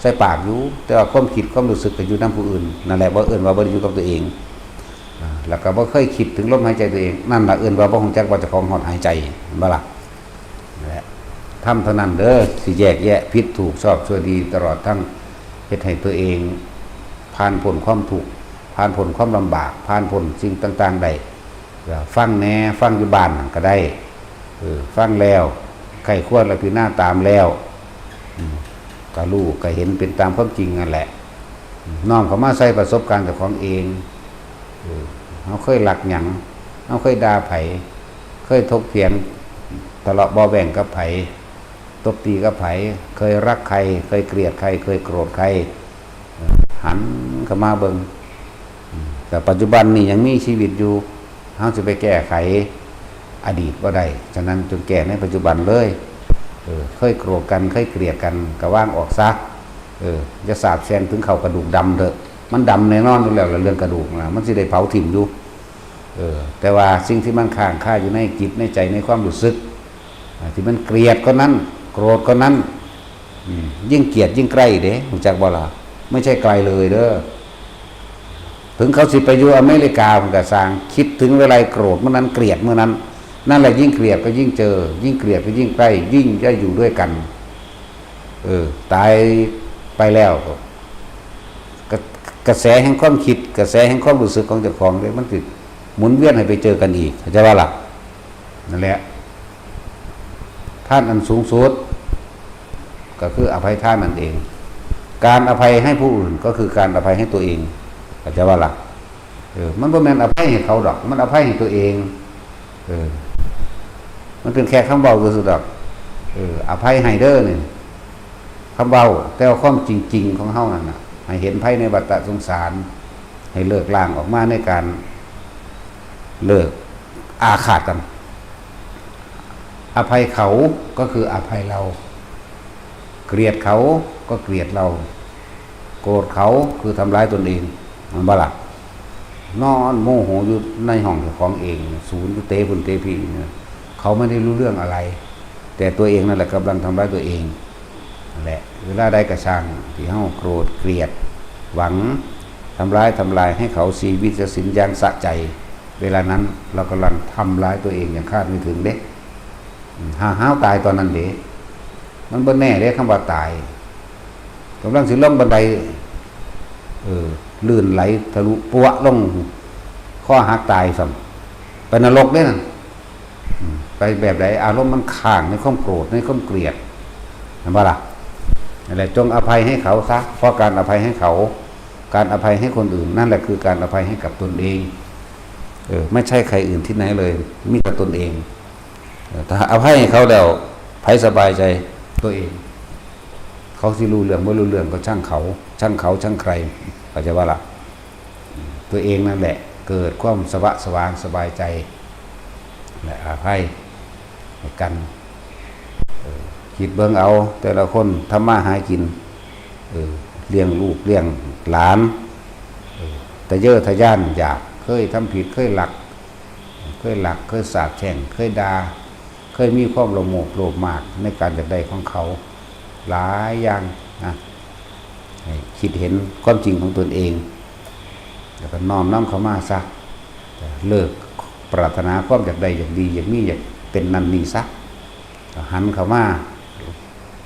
ใส่ปากอยู่ แต่ว่าความคิดความรู้สึกก็อยู่นำผู้อื่น นั่นแหละบ่เอิ้นว่าบ่ได้อยู่กับตัวเอง อ่า แล้วก็บ่เคยคิดถึงลมหายใจตัวเอง นั่นล่ะเอิ้นว่าบ่ฮู้จักว่าเจ้าของฮอดหายใจ เห็นบ่ล่ะ นั่นแหละ ธรรมเท่านั้นเด้อ สิแยกแยะผิดถูกชอบชั่วดี ตลอดทั้งเฮ็ดให้ตัวเองผ่านพ้นความทุกข์ ผ่านพ้นความลำบาก ผ่านพ้นสิ่งต่างๆได้ ก็ฟังแหน่ ฟังอยู่บ้านนั่นก็ได้ เออ ฟังแล้ว ใคร่ครวญและพิจารณาตามแล้ว อืม ก็รู้ก็เห็นเป็นตามความจริงนั่นแหละ น้อมเข้ามาใส่ประสบการณ์เจ้าของเอง เออ เฮาเคยลักหยัง เฮาเคยด่าไผ เคยถกเถียง ทะเลาะเบาะแว้งกับไผ ตบตีกับไผ เคยรักใคร เคยเกลียดใคร เคยโกรธใคร เออ หันเข้ามาเบิ่ง อืม แต่ปัจจุบันนี่ยังมีชีวิตอยู่ เฮาสิไปแก้ไขอดีตบ่ได้ ฉะนั้นจงแก้ในปัจจุบันเลย เออ เคยโกรธกัน เคยเกลียดกัน ก็วางออกซะ เออ อย่าสาบแช่งถึงเข้ากระดูกดำเถอะ มันดำแน่นอนอยู่แล้วล่ะ เรื่องกระดูกนะ มันสิได้เผาถิ่มอยู่ เออ แต่ว่าสิ่งที่มันค้างคาอยู่ในจิตในใจในความรู้สึก อ่า ที่มันเกลียดคนนั้น โกรธคนนั้น อืม ยิ่งเกลียดยิ่งใกล้เด้ รู้จักบ่ล่ะ ไม่ใช่ไกลเลยเด้อ ถึงเขาสิไปอยู่อเมริกา มันก็ซ่าง คิดถึงเวลาโกรธเมื่อนั้น เกลียดเมื่อนั้น นั่นแหละ ยิ่งเกลียดก็ยิ่งเจอ ยิ่งเกลียดก็ยิ่งใกล้ ยิ่งจะอยู่ด้วยกัน เออ ตายไปแล้วก็ กระ กระแสแห่งความคิด กระแสแห่งความรู้สึกของเจ้าของเนี่ย มันสิหมุนเวียนให้ไปเจอกันอีก เข้าใจบ่ล่ะ นั่นแหละ ทานอันสูงสุด ก็คืออภัยทานนั่นเอง การอภัยให้ผู้อื่นก็คือการอภัยให้ตัวเอง เข้าใจบ่ล่ะ เออ มันบ่แม่นอภัยให้เขาดอก มันอภัยให้ตัวเอง เออ มันเป็นแค่คำเว้าซื่อๆดอก เออ อภัยให้เด้อนี่ คำเว้า แต่ว่าความจริงๆของเฮานั่นน่ะ ให้เห็นภัยในวัฏสงสาร ให้เลิกล้างออกมาในการเลิกอาฆาตกัน อภัยเขาก็คืออภัยเรา เกลียดเขาก็เกลียดเรา โกรธเขาคือทำร้ายตนเอง แม่นบ่ล่ะ นอนโมโหอยู่ในห้องเจ้าของเอง สูนอยู่เตะพุ่นเตะพี้นะ เขาไม่ได้รู้เรื่องอะไร แต่ตัวเองนั่นแหละกำลังทำร้ายตัวเอง นั่นแหละ เวลาใดก็ช่างที่เฮาโกรธเกลียด หวัง ทำร้ายทำลายให้เขาชีวิตจะสิ้นอย่างสะใจ เวลานั้นเรากำลังทำร้ายตัวเองอย่างคาดไม่ถึงเด้ อืม หาห้าวตายตอนนั้นเด้ มันบ่แน่เด้คำว่าตาย กำลังสิลงบันได เออ ลื่นไหลทะลุปวะลง คอหักตายซ้ำ ไปนรกเด้นั่น อืม ไปแบบใด อารมณ์มันค้างในความโกรธ ในความเกลียด เห็นปะล่ะ นั่นแหละ จงอภัยให้เขาซะ เพราะการอภัยให้เขา การอภัยให้คนอื่น นั่นแหละคือการอภัยให้กับตนเอง เออ ไม่ใช่ใครอื่นที่ไหนเลย มีแต่ตนเอง เออ ถ้าอภัยให้เขาแล้ว ไผสบายใจ ตัวเอง เขาสิรู้เรื่องบ่รู้เรื่องก็ช่างเขา ช่างเขา ช่างใคร เข้าใจปะล่ะ ตัวเองนั่นแหละ เกิดความสวะสวางสบายใจ และอภัยให้กัน เออ คิดเบิ่งเอา แต่ละคนทำมาหากิน เออ เลี้ยงลูกเลี้ยงหลาน เออ ทะเยอทะยานอยาก เคยทำผิด เคยลัก เคยลัก เคยสาปแช่ง เคยด่า เคยมีความโลภโลภมากในการอยากได้ของเขา หลายอย่างนะ ให้คิดเห็นความจริงของตนเอง แล้วก็น้อมนำเข้ามาซะ เลิกปรารถนาความอยากได้อยากดีอยากมีอยากเป็นนั่นนี่ซะ หันเข้ามา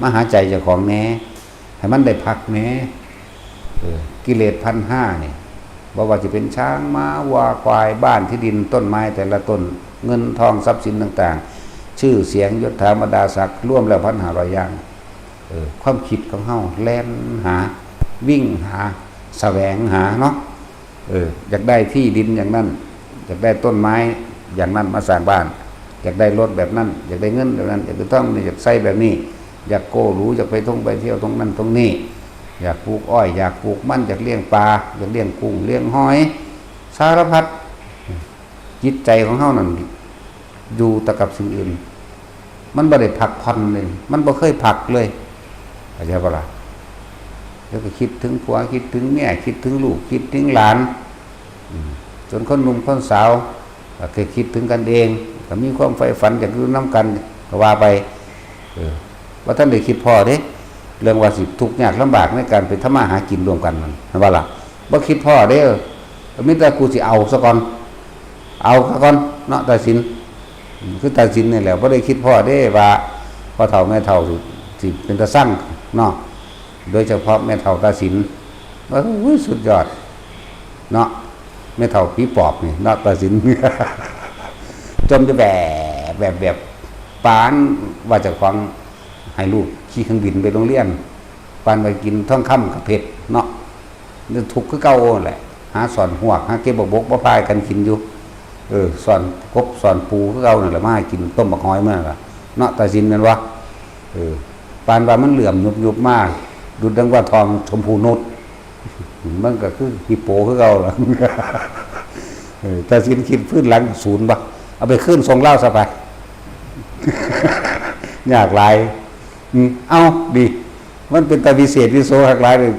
มาหาใจเจ้าของแหน่ ให้มันได้พักแหน่ เออ กิเลสพันห้าเนี่ย บ่ว่าจะเป็นช้างม้าวัวควายบ้านที่ดินต้นไม้แต่ละต้น เงินทองทรัพย์สินต่างๆ ชื่อเสียงยศถาบรรดาศักดิ์รวมแล้วพันห้าร้อยอย่าง เออ ความคิดของเฮาแล่นหา วิ่งหา แสวงหาเนาะ เออ อยากได้ที่ดินอย่างนั้น อยากได้ต้นไม้อย่างนั้นมาสร้างบ้าน อยากได้รถแบบนั้น อยากได้เงินแบบนั้น อยากได้ทองนี่ อยากใส่แบบนี้ อยากโกหรู อยากไปท่องไปเที่ยวตรงนั้นตรงนี้ อยากปลูกอ้อย อยากปลูกมัน อยากเลี้ยงปลา อยากเลี้ยงกุ้งเลี้ยงหอย สารพัด จิตใจของเฮานั่นอยู่แต่กับสิ่งอื่น มันบ่ได้พักผ่อนเลย มันบ่เคยพักเลย เข้าใจปะล่ะ แล้วก็คิดถึงผัว คิดถึงเมีย คิดถึงลูก คิดถึงหลาน อืม จนคนหนุ่มคนสาว ก็เคยคิดถึงกันเอง ก็มีความใฝ่ฝันอยากอยู่นำกัน ก็ว่าไป เออ ว่าท่านได้คิดพอเด้ เรื่องว่าสิทุกข์ยากลำบากในการไปทำมาหากินร่วมกันนั่น เห็นปะล่ะ บ่คิดพอเด้ มีแต่กูสิเอาซะก่อน เอาซะก่อนเนาะ ตาสิน อืม คือตาสินนี่แหละ บ่ได้คิดพอเด้ว่า พ่อเฒ่าแม่เฒ่าสิ สิเป็นตาซังเนาะ โดยเฉพาะแม่เฒ่าตาสิน โอ้ย สุดยอดเนาะ แม่เฒ่าผีปอบนี่เนาะ ตาสิน จมอยู่แบบ แบบ แบบ ปานว่าเจ้าของให้ลูกขี่เครื่องบินไปโรงเรียน ปานว่ากินทองคำกับเพชรเนาะ นี่ทุกข์คือเก่าแหละ หาซ่อนฮวก หาเก็บบักบกมาพายกันกินอยู่ เออ ซ่อนกบซ่อนปูคือเก่านั่นแหละ มาให้กินต้มบักหอยมื้อนั่นล่ะ เนาะ ตาสินแม่นบ่ เออ ปานว่ามันเหลื่อมยุบๆมา ดุจดังว่าทองชมพูนุช มันก็คือฮิปโปคือเก่าล่ะ เออ ตาสินคิดพื้นหลังศูนย์บ่ เอาไปคืนส่งลาวซะไป ยากหลาย อืม เอ้า ดี มันเป็นตาวิเศษวิโสคักหลายเลย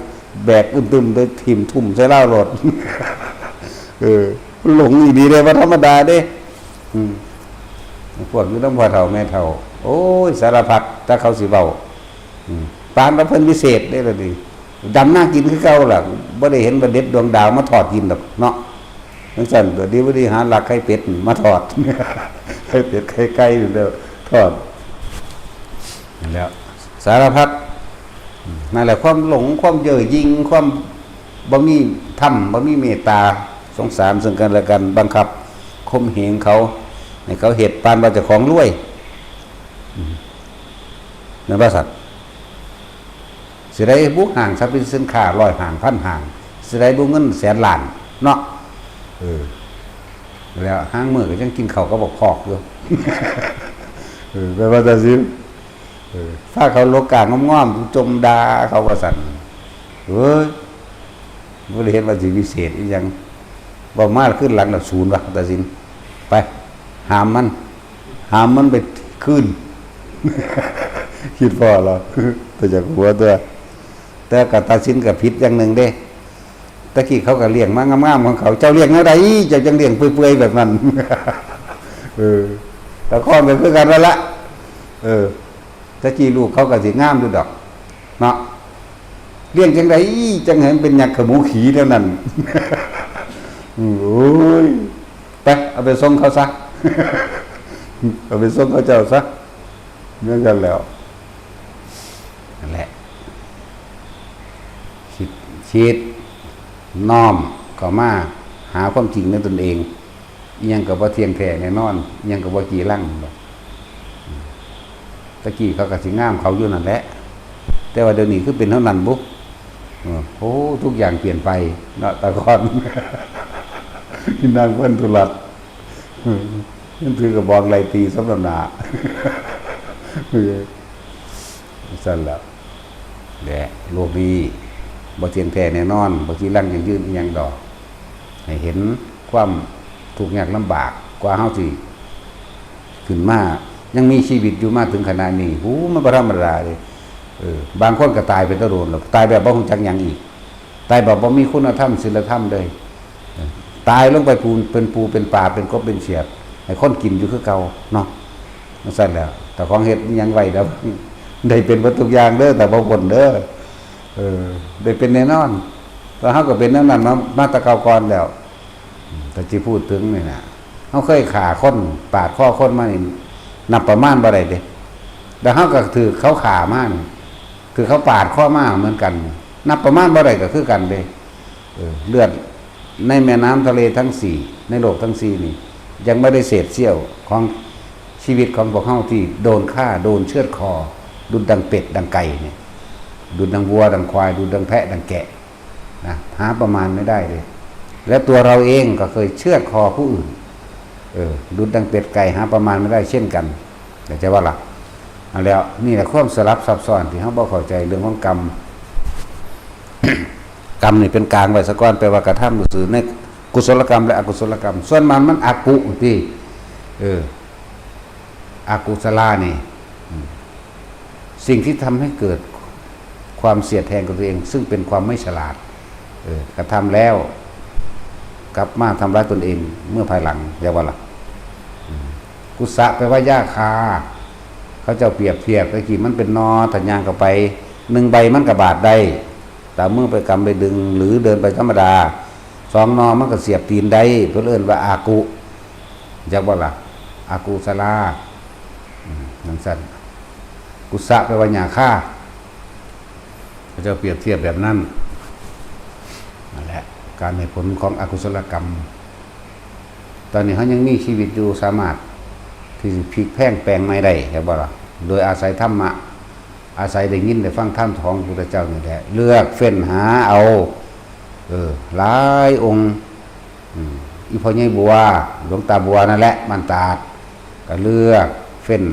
แบกอึมตึมไปถิ่มทุ่มใส่ลาวโลด เออ หลงอีหลีเด้ บ่ธรรมดาเด้ อืม พวกอยู่นำพ่อเฒ่าแม่เฒ่า โอ้ย สารพัด ถ้าเขาสิเว้า อืม ปานว่าเพิ่นวิเศษเด้ล่ะนี่ ดำนากินคือเก่าล่ะ บ่ได้เห็นว่าเด็ดดวงดาวมาทอดกินดอกเนาะ จังซั่น เดี๋ยวนี้บ่ได้หาลักไข่เป็ดมาทอด ไข่เป็ดไข่ไก่นี่แหล้วทอด นั่นแหละ สารพัด นั่นแหละ ความหลง ความเย่อหยิ่ง ความบ่มีธรรม บ่มีเมตตา สงสารซึ่งกันและกัน บังคับ ข่มเหงเขา ให้เขาเฮ็ดปานว่าเจ้าของรวย อืม แม่นบ่ซั่น สิได้บุห้างสรรพสินค้าร้อยห้าง พันห้าง สิได้บุเงินแสนล้านเนาะ เออ แล้วหางมื้อก็ยังกินข้าวกับบักพอกอยู่ เออ แม่นบ่ตาสิน เออ พาเขาโลกกางอมๆ จมด่าเขาว่าซั่น เอ้ย บ่ได้เห็นว่าสิวิเศษอีหยัง เว้ามาคืนหลังละศูนย์ว่ะ ตาสิน ไป หามมัน หามมันไปคืน คิดพอแล้ว แต่อยากหัวตัว แต่ก็ตาสินก็ผิดอย่างหนึ่งเด้ ตะกี้เขาก็เลี้ยงมางามๆของเขา เจ้าเลี้ยงแนวใด เจ้าจังเลี้ยงเปื่อยๆแบบนั้น เออ ตะคอนก็คือกันนั่นละ เออ ตะกี้ลูกเขาก็สิงามอยู่ดอก เนาะ เลี้ยงจังไดจังให้มันเป็นยักษ์ขมูขี่เท่านั้น โอ้ย ไป เอาไปส่งเขาซะ เอาไปส่งเขาเจ้าซะ เหมือนกันแล้ว นั่นแหละ คิด คิด น้อมเข้ามาหาความจริงในตนเอง อิหยังก็บ่เที่ยงแท้แน่นอน อิหยังก็บ่จีรังดอก ตะกี้เขาก็สิงามเขาอยู่นั่นแหละ แต่ว่าเดี๋ยวนี้คือเป็นเท่านั้นบุ เออ โอ้ ทุกอย่างเปลี่ยนไปเนาะ แต่ก่อน นางเพิ่นทุลัด เพิ่นถือกระบองไล่ตีสำนักหนา เออ ซั่นล่ะ และโลกนี้บ่เที่ยงแท้แน่นอน บ่จีรังยั่งยืนอิหยังดอก ให้เห็นความทุกข์ยากลำบาก กว่าเฮาสิขึ้นมา ยังมีชีวิตอยู่มาถึงขณะนี้ หู มันบ่ธรรมดาเด้ เออ บางคนก็ตายไปแต่โดนแล้ว ตายแบบบ่ฮู้จักหยังอีก ตายแบบบ่มีคุณธรรมศีลธรรมเลย เออ ตายลงไปปูน เป็นปูเป็นปลา เป็นกบเป็นเขียด ให้คนกินอยู่คือเก่าเนาะ จั่งซั่นแหล้ว แต่ของเฮ็ดอิหยังไว้แล้ว ได้เป็นเบิดทุกอย่างเด้อ แต่บ่พ้นเด้อ เออ ได้เป็นแน่นอน แต่เฮาก็เป็นแนวนั้นมา มาแต่เก่าก่อนแล้ว อืม แต่ที่พูดถึงนี่นะ เฮาเคยฆ่าคน ปาดคอคนมานี่ นับประมาณบ่ได้เด้ แล้วเฮาก็ถืกเขาฆ่ามานี่ ถืกเขาปาดคอมาเหมือนกัน นับประมาณบ่ได้ก็คือกันเด้ เออ เลือดในแม่น้ำทะเลทั้งสี่ ในโลกทั้งสี่นี่ ยังไม่ได้เศษเสี้ยวของชีวิตของพวกเฮาที่โดนฆ่า โดนเชือดคอ ดุจดังเป็ดดังไก่เนี่ย ดุจดังวัวดังควาย ดุจดังแพะดังแกะ นะ หาประมาณไม่ได้เลย และตัวเราเองก็เคยเชือดคอผู้อื่น เออ ดุจดังเป็ดไก่ หาประมาณไม่ได้เช่นกัน เข้าใจบ่ล่ะ เอาแล้ว นี่แหละความสลับซับซ้อนที่เฮาบ่เข้าใจเรื่องของกรรม กรรมนี่เป็นกลางไว้ซะก่อน แปลว่ากระทำซื่อๆ ในกุศลกรรมและอกุศลกรรม ส่วนมากมันอกุติ เออ อกุศลานี่ อืม สิ่งที่ทำให้เกิดความเสียดแทงกับตัวเอง ซึ่งเป็นความไม่ฉลาด เออ กระทำแล้ว กลับมาทำร้ายตนเองเมื่อภายหลัง เรียกว่าล่ะ อืม กุสะแปลว่าหญ้าคา เขาเจ้าเปรียบเทียบ ตะกี้มันเป็นหน่อ ถ้าย่างเข้าไป หนึ่งใบมันก็บาดได้ แต่เมื่อไปกำไปดึง หรือเดินไปธรรมดา สองหน่อมันก็เสียบตีนได้ เพิ่นเอิ้นว่าอากุ จักบ่ล่ะ อากุศลา อืม จั่งซั่น กุสะแปลว่าหญ้าคา เขาเจ้าเปรียบเทียบแบบนั้น นั่นแหละ การให้ผลของอกุศลกรรม ตอนนี้เฮายังมีชีวิตอยู่ สามารถที่สิพลิกแพลงแปลงใหม่ได้ เห็นบ่ล่ะ โดยอาศัยธรรมะ อาศัยได้ยินได้ฟังธรรมของพระพุทธเจ้านี่แหละ เลือกเฟ้นหาเอา เออ หลายองค์ อืม อีพ่อใหญ่บัว หลวงตาบัวนั่นแหละ บ้านตาด ก็เลือกเฟ้น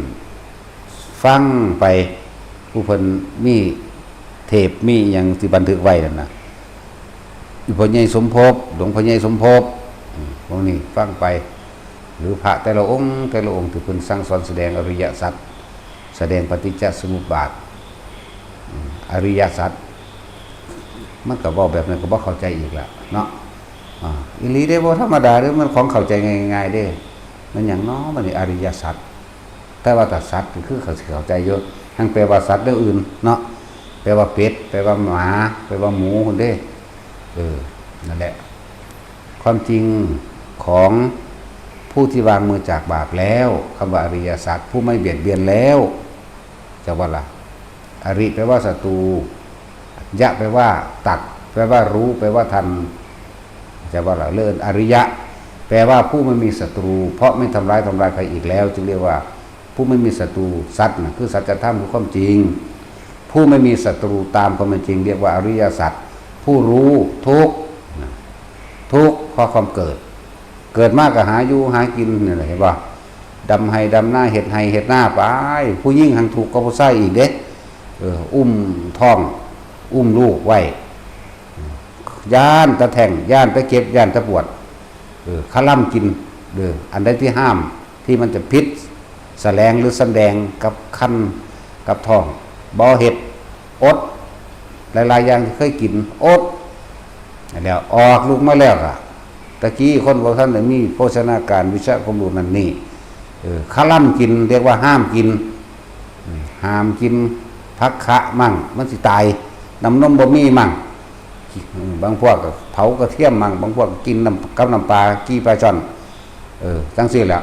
ฟังไป ผู้เพิ่นมีเทปมีหยังที่บันทึกไว้นั่นน่ะ อีพ่อใหญ่สมภพ หลวงพ่อใหญ่สมภพ อืม พวกนี้ฟังไป หรือพระแต่ละองค์ แต่ละองค์ที่เพิ่นสั่งสอนแสดงอริยสัจ แสดงปฏิจจสมุปบาท อืม อริยสัจ มันก็เว้าแบบนั้นก็บ่เข้าใจอีกละเนาะ อ่า อีหลีเด้ บ่ธรรมดาเด้ มันของเข้าใจง่ายๆเด้ มันหยังน้อ มันนี่อริยสัจ แต่ว่าถ้าสัตว์ก็คือเขาสิเข้าใจอยู่ หั้นแปลว่าสัตว์แนวอื่นเนาะ แปลว่าเป็ด แปลว่าหมา แปลว่าหมูพุ้นเด้ เออ นั่นแหละ ความจริงของผู้ที่วางมือจากบาปแล้ว คำว่าอริยสัจ ผู้ไม่เบียดเบียนแล้ว จักว่าล่ะ อริแปลว่าศัตรู ยะแปลว่าตัด แปลว่ารู้ แปลว่าทัน จักว่าล่ะ เรื่องอริยะ แปลว่าผู้ไม่มีศัตรู เพราะไม่ทำร้ายทำลายใครอีกแล้ว จึงเรียกว่าผู้ไม่มีศัตรู สัจน่ะ คือสัจธรรม คือความจริง ผู้ไม่มีศัตรูตามความเป็นจริง เรียกว่าอริยสัจ ผู้รู้ทุกข์น่ะ ทุกข์เพราะความเกิด เกิดมาก็หาอยู่หากินนี่แหละ เห็นบ่ ดำไฮ่ดำนา เฮ็ดไฮ่เฮ็ดนาไป ผู้หญิงหั้นทุกข์กว่าผู้ชายอีกเด้ เออ อุ้มท้อง อุ้มลูกไว้ ย้านแต่แท้ง ย้านแต่เจ็บ ย้านแต่ปวด เออ คะลำกิน เออ อันใดที่ห้าม ที่มันจะผิด แสลงหรือสำแดงกับครรภ์ กับท้อง บ่เฮ็ด อด หลายๆอย่างที่เคยกิน อด แล้วออกลูกมาแล้วอะ ตะกี้คนบ่ทันได้มีโภชนาการ วิชาความรู้นั่นนี่ เออ คะลำกิน เรียกว่าห้ามกิน อืม ห้ามกินผักคะมั่ง มันสิตาย น้ำนมบ่มีมั่ง บางพวกก็เผากระเทียมมั่ง บางพวกก็กินน้ำกับน้ำปลา กี้ปลาช่อน เออ จั่งซี้แหละ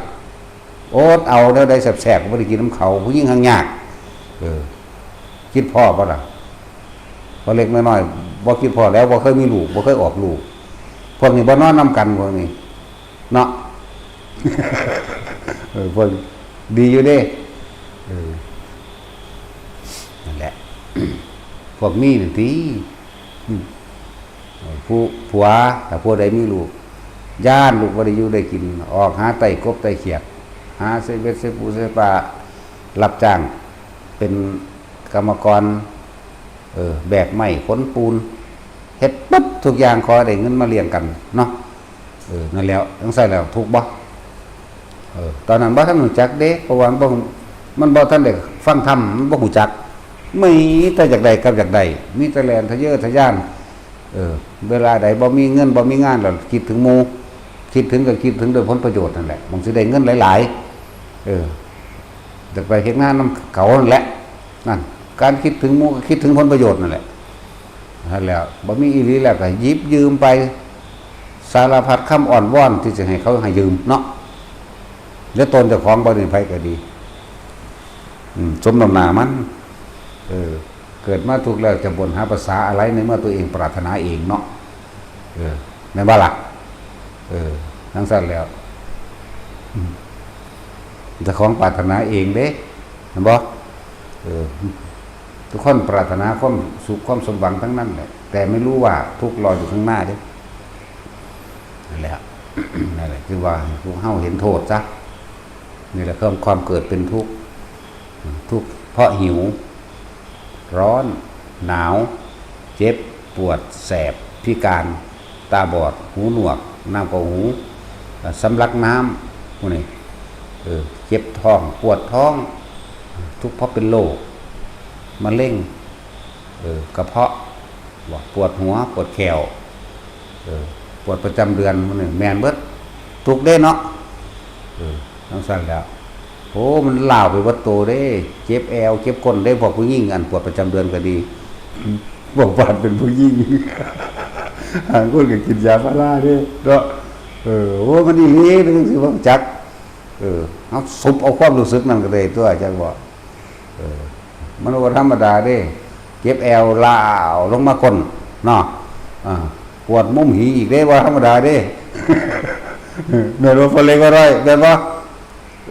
อดเอาแนวใดแซ่บๆ ก็บ่ได้กินนำเขา ผู้หญิงแฮ่งยาก เออ คิดพ้อบ่ล่ะ พอเล็กน้อยๆ บ่คิดพ้อแล้ว บ่เคยมีลูก บ่เคยออกลูก พวกนี้บ่นอนนำกัน พวกนี้ เนาะ เออ พวกดีอยู่เด้ เออ นั่นแหละ พวกนี้นั่นติ อืม ผู้ผัว ถ้าผัวใดมีลูก ย้านลูกบ่ได้อยู่ได้กิน ออกหาไต่กบไต่เขียด หาใส่เบ็ดใส่ปูใส่ปลา รับจ้างเป็นกรรมกร เออ แบกไม้ขนปูน เฮ็ดเบิดทุกอย่าง ขอได้เงินมาเลี้ยงกันเนาะ เออ นั่นแหล้ว จั่งซั้นแล้วทุกข์บ่ เออ ตอนนั้นบ่ทันรู้จักเด้ เพราะว่ามันบ่ มันบ่ทันได้ฟังธรรม มันบ่รู้จัก มีแต่อยากได้กับอยากได้ มีแต่แล่นทะเยอทะยาน เออ เวลาใดบ่มีเงินบ่มีงานแล้วคิดถึงหมู่ คิดถึงก็คิดถึงโดยผลประโยชน์นั่นแหละ บางสิได้เงินหลายๆ เออ อยากไปเฮ็ดงานนำเขานั่นแหละ นั่น การคิดถึงหมู่ก็คิดถึงผลประโยชน์นั่นแหละ นั่นแหละ บ่มีอีหลีแล้วก็หยิบยืมไป สารพัดคำอ้อนวอนที่จะให้เขาให้ยืมเนาะ แล้วตนเจ้าของบ่ได้ไผก็ดี อืม สมน้ำหน้ามัน เออ เกิดมาทุกข์แล้วจะบ่นหาภาษาอะไรในเมื่อตัวเองปรารถนาเองเนาะ เออ แม่นบ่ล่ะ เออ จั่งซั้นแล้ว อืม เจ้าของปรารถนาเองเด้ แม่นบ่ เออ ทุกคนปรารถนาความสุขความสมหวังทั้งนั้นแหละ แต่ไม่รู้ว่าทุกข์รออยู่ข้างหน้าเด้ นั่นแหละ นั่นแหละ คือว่าให้พวกเฮาเห็นโทษซะ นี่แหละ ความ ความเกิดเป็นทุกข์ ทุกข์เพราะหิว ร้อน หนาว เจ็บ ปวด แสบ พิการ ตาบอด หูหนวก น้ำเข้าหู เอ่อ สำลักน้ำ พวกนี้ เออ เจ็บท้อง ปวดท้อง ทุกข์เพราะเป็นโรค มะเร็ง เออ กระเพาะ ปวดหัว ปวดแข้ว เออ ปวดประจำเดือน พวกนี้ แม่นเบิด ทุกข์เด้เนาะ เออ จั่งซั้นแล้ว โอ้ มันลาวไปเบิดโตเด้ เจ็บแอว เจ็บก้นเด้ พวกผู้หญิง อันปวดประจำเดือนก็ดี พวกบ้านเป็นผู้หญิง หางคนก็กินยาพาราเด้เนาะ เออ โอ้ มันอีหลี มันจั่งสิบ่รู้จัก เออ เฮาสุบเอาความรู้สึกนั่นก็ได้ตั๊ว จั่งบ่ เออ มันบ่ธรรมดาเด้ เจ็บแอวลาวลงมาก้นเนาะ อ่า ปวดมุมหีอีกเด้ บ่ธรรมดาเด้ แม่นบ่ พ่อเล็ก พ่อน้อย แม่นบ่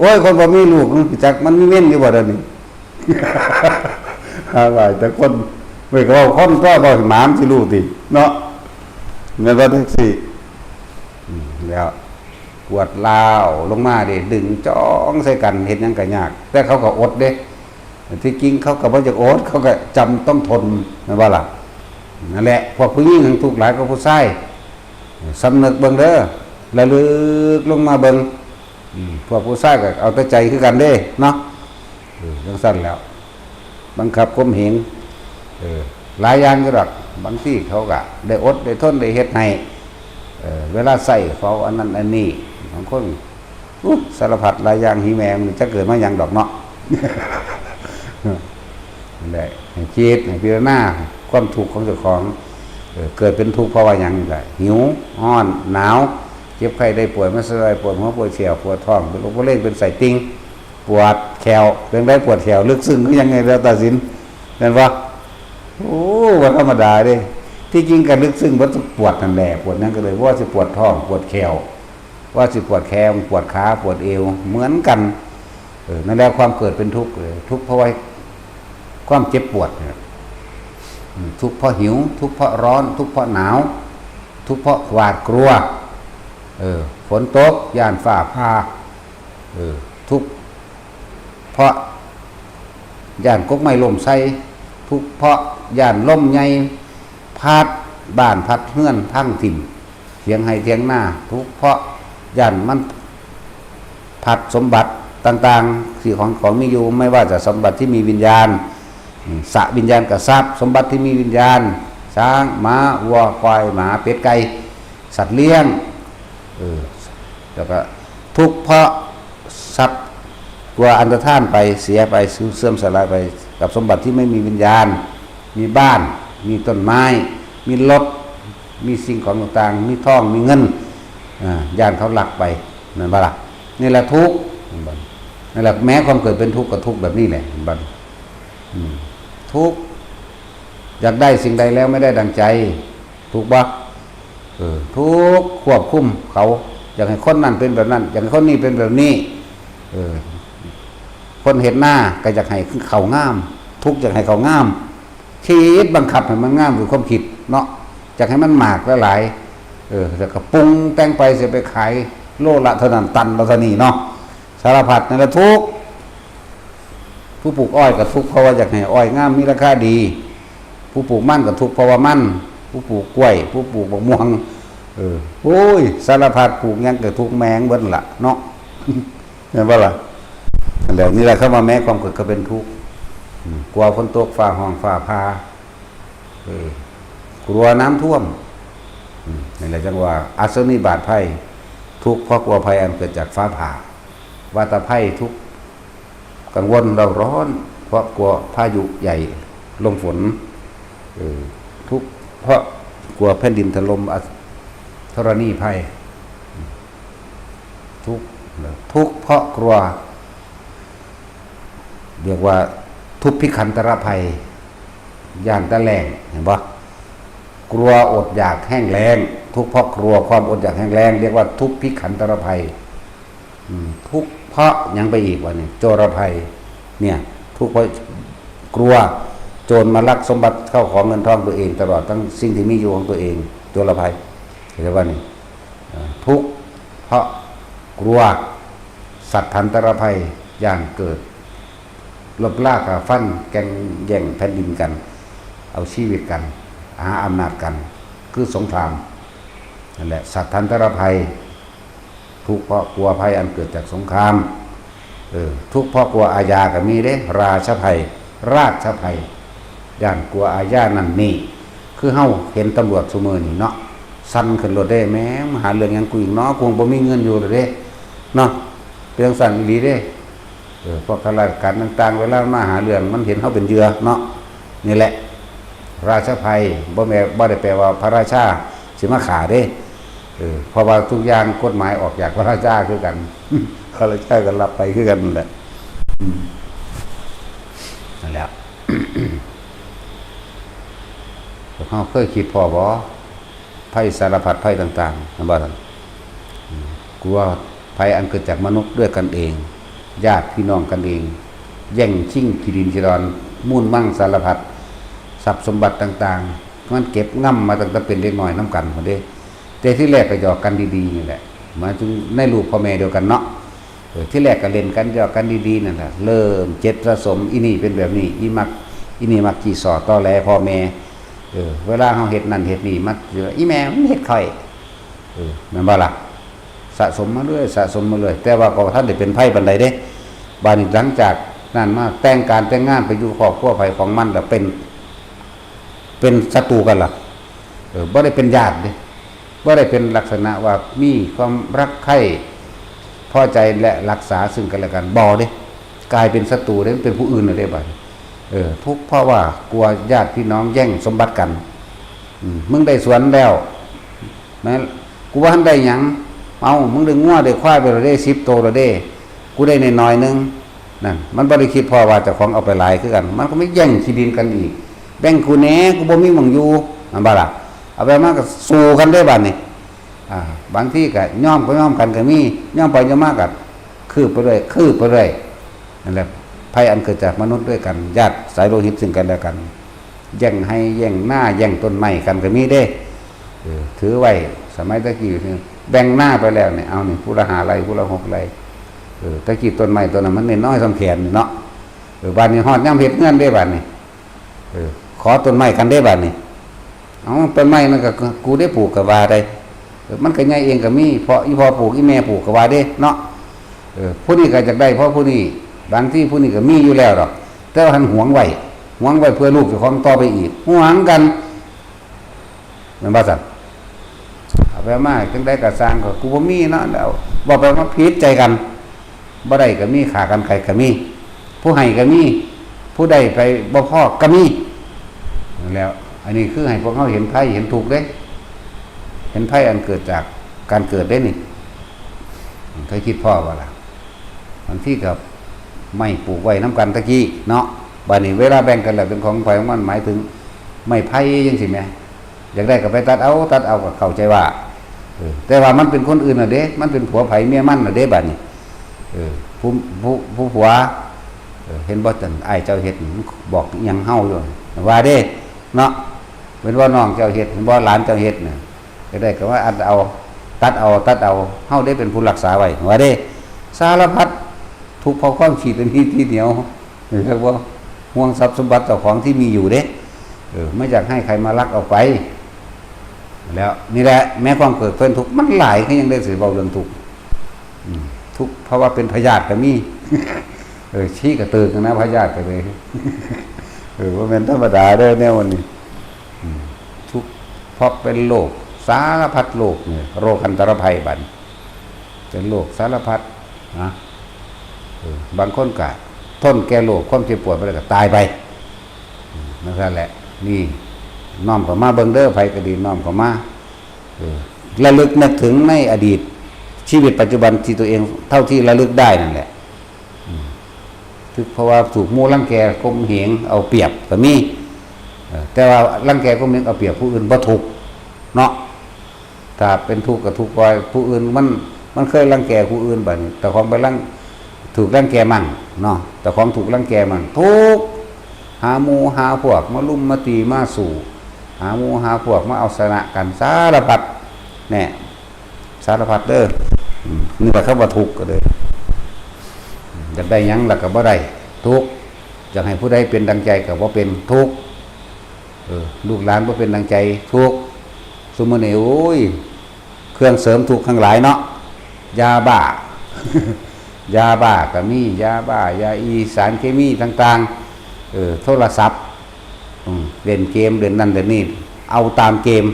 โอ้ย คนบ่มีลูก จักมันมีเว้นอยู่บ่เดี๋ยวนี้ หาหลายแต่คน เว้ย ก็เว้าคนตั๊ว บ่หมามันสิรู้ติ เนาะ แม่นบ่ จั่งซี้ อืม แล้ว ปวดลาวลงมาเด้ ดึงจ้องใส่กัน เฮ็ดหยังก็ยาก แต่เขาก็อดเด้ ที่จริงเขาก็บ่อยากอด เขาก็จำต้องทน แม่นบ่ล่ะ นั่นแหละ พวกผู้หญิงหั้นทุกข์หลายกว่าผู้ชาย สำนึกเบิ่งเด้อ ระลึกลงมาเบิ่ง อืม พวกผู้ชายก็เอาแต่ใจคือกันเด้เนาะ เออ จั่งซั้นแล้ว บังคับข่มเหง เออ หลายอย่างอยู่ดอก บางทีเขาก็ได้อดได้ทนได้เฮ็ดให้ เออ เวลาใช้เขาอันนั้นอันนี้ บางคน อู้ สารพัดหลายอย่าง หีแม่มันจะเกิดมาหยังดอกเนาะ นั่นแหละ ให้คิด ให้พิจารณาความทุกข์ของเจ้าของ เออ เกิดเป็นทุกข์เพราะว่าหยัง ก็หิว ร้อน หนาว เจ็บไข้ได้ป่วย ไม่สบาย ปวดหัว ปวดแข้ว ปวดท้อง เป็นโรคมะเร็ง เป็นไส้ติ่ง ปวดแข้ว เป็นไดปวดแข้ว ลึกซึ้งคือหยังไง แล้วตัดสิน แม่นบ่ โอ้ บ่ธรรมดาเด้ ที่จริงก็ลึกซึ้งเบิดทุกปวดนั่นแหละ ปวดหยังก็เลย ว่าสิปวดท้อง ปวดแข้ว ว่าสิปวดแข้ง ปวดขา ปวดเอว เหมือนกัน เออ นั่นแหละความเกิดเป็นทุกข์เลย ทุกข์เพราะว่าความเจ็บปวดเนี่ย อืม ทุกข์เพราะหิว ทุกข์เพราะร้อน ทุกข์เพราะหนาว ทุกข์เพราะหวาดกลัว เออ ฝนตก ย้านฟ้าผ่า เออ ทุกข์เพราะย้านกกไม้ล้มใส่ ทุกข์เพราะย้านลมใหญ่พัดบ้านพัดเฮือนพังถิ่ม เถียงไฮ่เถียงนา ทุกข์เพราะย้านมันพัดสมบัติต่างๆ สิ่งของ ของมีอยู่ ไม่ว่าจะสมบัติที่มีวิญญาณ อืม สวิญญาณกับทรัพย์ สมบัติที่มีวิญญาณ ช้าง ม้า วัว ควาย หมา เป็ด ไก่ สัตว์เลี้ยง เออ แล้วก็ทุกข์เพราะทรัพย์ กลัวอันตรธานไป เสียไป เสื่อมสลายไป กับสมบัติที่ไม่มีวิญญาณ มีบ้าน มีต้นไม้ มีรถ มีสิ่งของต่างๆ มีทอง มีเงิน อ่า ย่านเขาลักไป นั่นบ่ล่ะ นี่แหละทุกข์ นั่นบ่ นั่นแหละ แม้ความเกิดเป็นทุกข์ก็ทุกข์แบบนี้แหละ นั่นบ่ อืม ทุกข์ อยากได้สิ่งใดแล้วไม่ได้ดังใจ ถูกบ่ เออ ทุกข์ควบคุมเขา อยากให้คนนั้นเป็นแบบนั้น อยากให้คนนี้เป็นแบบนี้ เออ คนเฮ็ดนาก็อยากให้ข้าวงาม ทุกข์อยากให้ข้าวงาม คิดบังคับให้มันงามด้วยความคิดเนาะ อยากให้มันหมากหลายๆ เออ แล้วก็ปรุงแต่งไปสิไปขายโลละเท่านั้น ตันละเท่านี้เนาะ สารพัดนั่นแหละทุกข์ ผู้ปลูกอ้อยก็ทุกข์เพราะว่าอยากให้อ้อยงามมีราคาดี ผู้ปลูกมันก็ทุกข์เพราะว่ามัน ผู้ปลูกกล้วย ผู้ปลูกมะม่วง เออ โอ้ย สารพัด ปลูกหยังก็ทุกข์แมงเบิดละเนาะ เห็นบ่ล่ะ แล้วนี่แหละคำว่าแม้ความเกิดก็เป็นทุกข์ อืม กลัวฝนตกฟ้าห้องฟ้าผ่า เออ กลัวน้ำท่วม อืม นี่แหละจังว่าอัศนีบาตภัย ทุกข์เพราะกลัวภัยอันเกิดจากฟ้าผ่า วาตภัยทุกข์ กังวลเร่าร้อน เพราะกลัวพายุใหญ่ลมฝน เออ ทุกข์เพราะกลัวแผ่นดินถล่ม อ- ธรณีภัย ทุกข์ ทุกข์เพราะกลัว เรียกว่าทุพพิขันตรภัย ย่านตะแลง เห็นปะ กลัวอดอยากแห้งแล้ง ทุกข์เพราะกลัวความอดอยากแห้งแล้ง เรียกว่าทุพพิขันตรภัย อืม ทุกข์เพราะหยังไปอีกวะเนี่ย โจรภัย เนี่ย ทุกข์เพราะกลัวโจรมาลักสมบัติเข้าของเงินทองตัวเอง ตลอดทั้งสิ่งที่มีอยู่ของตัวเอง โจรภัย เห็นปะนี่ เอ่อ ทุกข์เพราะกลัวสัตว์ทันตรภัย ย่านเกิด ลบล้าฆ่าฟัน แก่งแย่งแผ่นดินกัน เอาชีวิตกัน หาอำนาจกัน คือสงคราม นั่นแหละ สัตว์ทันตรภัย ทุกข์เพราะกลัวภัยอันเกิดจากสงคราม เออ ทุกข์เพราะกลัวอาญาก็มีเด้ ราชภัย ราชภัย ย่านกลัวอาญานั่นนี่ คือเฮาเห็นตำรวจซุมื้อนี่เนาะ สั่นขึ้นโลดเด้ แม่งมาหาเรื่องหยังกูอีกเนาะ กูบ่มีเงินอยู่แล้วเด้ เนาะ เป็นจั่งซั้นอีหลีเด้ เออ พวกข้าราชการต่างๆ เวลามาหาเรื่อง มันเห็นเฮาเป็นเหยื่อเนาะ นี่แหละ ราชภัย บ่แม่น บ่ได้แปลว่าพระราชาสิมาฆ่าเด้ เออ เพราะว่าทุกอย่างกฎหมายออกจากพระราชาคือกัน พระราชาก็รับไปคือกันนั่นแหละ อืม นั่นแหละ พวกเฮาเคยคิดพ้อบ่ ภัยสารพัดภัยต่างๆ แม่นบ่ล่ะ อืม กลัวภัยอันเกิดจากมนุษย์ด้วยกันเอง ญาติพี่น้องกันเอง แย่งชิงที่ดินที่ดอน มูลมังสารพัด ทรัพย์สมบัติต่างๆ มันเก็บงำมาตั้งแต่เป็นเด็กน้อยนำกันพู้นเด้ แต่ที่แรกก็หยอกกันดีๆ นี่แหละ หมายถึงในลูกพ่อแม่เดียวกันเนาะ เออ ที่แรกก็เล่นกันหยอกกันดีๆ นั่นแหละ เริ่มเจ็บสะสม อีนี่เป็นแบบนี้ อีมัก อีนี่มักขี้ซ้อตอแหลพ่อแม่ เออ เวลาเฮาเฮ็ดนั่นเฮ็ดนี่ มัก อีแม่มันเฮ็ดข้อย เออ แม่นบ่ล่ะ สะสมมาเรื่อย สะสมมาเรื่อย แต่ว่าก็บ่ทันได้เป็นภัยปานใดเด้ บาดนี้หลังจากนั้นมา แต่งการแต่งงานไปอยู่ครอบครัวไผของมันแล้ว เป็น เป็นศัตรูกันล่ะ เออ บ่ได้เป็นญาติเด้ บ่ได้เป็นลักษณะว่ามีความรักใคร่พอใจและรักษาซึ่งกันและกัน บ่เด้ กลายเป็นศัตรูเด้ เป็นผู้อื่นน่ะเด้ บาดนี้ เออ ทุกข์เพราะว่ากลัวญาติพี่น้องแย่งสมบัติกัน อืม มึงได้สวนแล้ว นะ กูบ่ทันได้หยัง เอ้า มึงได้งัวได้ควายไปแล้วเด้ สิบโตแล้วเด้ กูได้น้อยๆ นึง นั่น มันบ่ได้คิดพ้อว่าเจ้าของเอาไปหลายคือกัน มันก็มาแย่งที่ดินกันอีก แบ่งกูแหน่ กูบ่มีหม่องอยู่ แม่นบ่ล่ะ เอาไปมาก็สู้กันเด้บาดนี้ อ่า บางทีก็ยอมก็ยอมกันก็มี ยอมไปยอมมาก็คืบไปเรื่อย คืบไปเรื่อย นั่นแหละ ภัยอันเกิดจากมนุษย์ด้วยกัน ญาติสายโลหิตซึ่งกันและกัน แย่งไฮ่แย่งนาแย่งต้นไม้กันก็มีเด้ เออ ถือไว้ สมัยตะกี้นี่ แบ่งนาไปแล้วเนี่ย เอานี่ ผู้ละห้าไร่ ผู้ละหกไร่ เออ ตะกี้ต้นไม้ต้นนั้นมันน้อยๆ ส่ำแขนนี่เนาะ เออ บาดนี้ฮอดยามเฮ็ดเฮือนเด้บาดนี้ เออ ขอต้นไม้กันเด้บาดนี้ เอาต้นไม้นั่นก็กูได้ปลูกก็ว่าได้ เออ มันก็ใหญ่เองก็มี เพราะอีพ่อปลูก อีแม่ปลูกก็ว่าเด้เนาะ เออ ผู้นี้ก็อยากได้เพราะผู้นี้ บางทีผู้นี้ก็มีอยู่แล้วดอก แต่ว่าหั้นหวงไว้ หวงไว้เพื่อลูกเจ้าของต่อไปอีก หวงกัน แม่นบ่ซั่น เอาไปมาจั่งใดก็ซ่าง ก็กูบ่มีเนาะ แล้วเว้าไปมาผิดใจกัน บ่ได้ก็มี ฆ่ากันไขก็มี ผู้ให้ก็มี ผู้ได้ไปบ่พอก็มี นั่นแหล้ว อันนี้คือให้พวกเราเห็นภัยเห็นทุกข์เด้ เห็นภัยอันเกิดจากการเกิดเด้นี่ เคยคิดพ้อบ่ล่ะ บางทีก็ไม้ปลูกไว้นำกันตะกี้เนาะ บัดนี้เวลาแบ่งกันแล้วเป็นของไผของมัน หมายถึงไม้ไผ่จังซี้แหม อยากได้ก็ไปตัดเอา ตัดเอาก็เข้าใจว่า เออ แต่ว่ามันเป็นคนอื่นน่ะเด้ มันเป็นผัวไผเมียมันน่ะเด้ บัดนี้ เออ ผู้ ผู้ ผู้ผัว เออ เห็นบ่ จั่งอ้ายเจ้าเฮ็ดนี่ มันบอกอิหยังเฮาอยู่ ว่าเด้ เนาะ เห็นบ่ น้องเจ้าเฮ็ด เห็นบ่ หลานเจ้าเฮ็ดน่ะ ก็ได้ก็ว่าอัดเอา ตัดเอา ตัดเอา เฮาได้เป็นผู้รักษาไว้ ว่าเด้ สารพัดทุกข์เพราะความขี้ตะหนีทีเหนียว เรียกว่าห่วงทรัพย์สมบัติเจ้าของที่มีอยู่เด้ เออ ไม่อยากให้ใครมาลักเอาไป แล้วนี่แหละ แม้ความเกิดเพิ่นทุกข์มันหลาย ก็ยังได้สิเว้าเรื่องทุกข์ อืม ทุกข์เพราะว่าเป็นพยาธิก็มี เออ ชี้กระเติกนะ พยาธิก็เลย เออ บ่แม่นธรรมดาเด้อแนวนี้ อืม ทุกข์เพราะเป็นโรค สารพัดโรคเนี่ย โรคอันตรภัยบัด เป็นโรคสารพัดนะ เออ บางคนก็ทนแก่โรคความเจ็บปวดบ่ได้ก็ตายไป อืม นั่นแหละ นี่ น้อมเข้ามาเบิ่งเด้อ ไผก็ดี น้อมเข้ามา เออ ระลึกนึกถึงในอดีต ชีวิตปัจจุบันที่ตัวเองเท่าที่ระลึกได้นั่นแหละ อืม คือเพราะว่าถูกหมู่รังแกข่มเหงเอาเปรียบก็มี เออ แต่ว่ารังแกข่มเหงเอาเปรียบผู้อื่นบ่ทุกข์เนาะ ถ้าเป็นทุกข์ก็ทุกข์ว่าผู้อื่นมัน มันเคยรังแกผู้อื่น บัดนี้เจ้าของไปรัง ถูกรังแกมั่งเนาะ เจ้าของถูกรังแกมั่ง ทุกข์ หาหมู่หาพวกมารุมมาตีมาสู้ หาหมู่หาพวกมาเอาชนะกัน สารพัด แน่ สารพัดเด้อ อืม นี่แหละคำว่าทุกข์ก็เลย อยากได้หยังแล้วก็บ่ได้ ทุกข์ อยากให้ผู้ใดเป็นดังใจก็บ่เป็น ทุกข์ เออ ลูกหลานบ่เป็นดังใจ ทุกข์ ซุมื้อนี้ โอ้ย เครื่องเสริมทุกข์ทั้งหลายเนาะ ยาบ้า ยาบ้าก็มี ยาบ้า ยาอี สารเคมีต่างๆ เออ โทรศัพท์ อืม เล่นเกม เล่นนั่นเล่นนี่ เอาตามเกม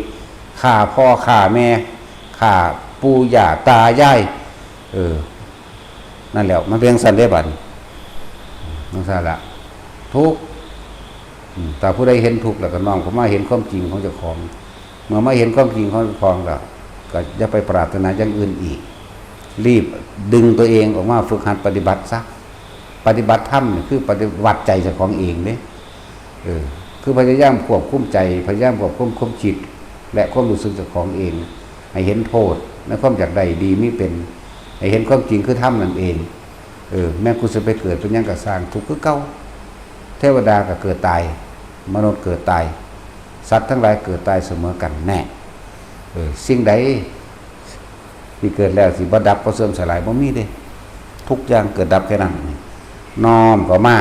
ฆ่าพ่อฆ่าแม่ ฆ่าปู่ย่าตายาย เออ นั่นแหละ มันเป็นจั่งซั้นเด้บัดนี้ จั่งซั้นละ ทุกข์ อืม ถ้าผู้ใดเห็นทุกข์แล้วก็น้อมเข้ามาเห็นความจริงของเจ้าของ เมื่อมาเห็นความจริงของเจ้าของแล้ว ก็อย่าไปปรารถนาอย่างอื่นอีก รีบดึงตัวเองออกมาฝึกหัดปฏิบัติซะ ปฏิบัติธรรมนี่คือปฏิบัติใจเจ้าของเองเด้ เออ คือพยายามควบคุมใจ พยายามควบคุมความคิด และความรู้สึกเจ้าของเอง ให้เห็นโทษในความอยากได้ดีมีเป็น ให้เห็นความจริงคือธรรมนั่นเอง เออ แม้กูสิไปเกิดเป็นหยังก็ซ่าง ทุกข์คือเก่า เทวดาก็เกิดตาย มนุษย์เกิดตาย สัตว์ทั้งหลายเกิดตายเสมอกันแน่ เออ สิ่งใดที่เกิดแล้วสิบ่ดับบ่เสื่อมสลายบ่มีเด้ ทุกอย่างเกิดดับแค่นั้น น้อมเข้ามา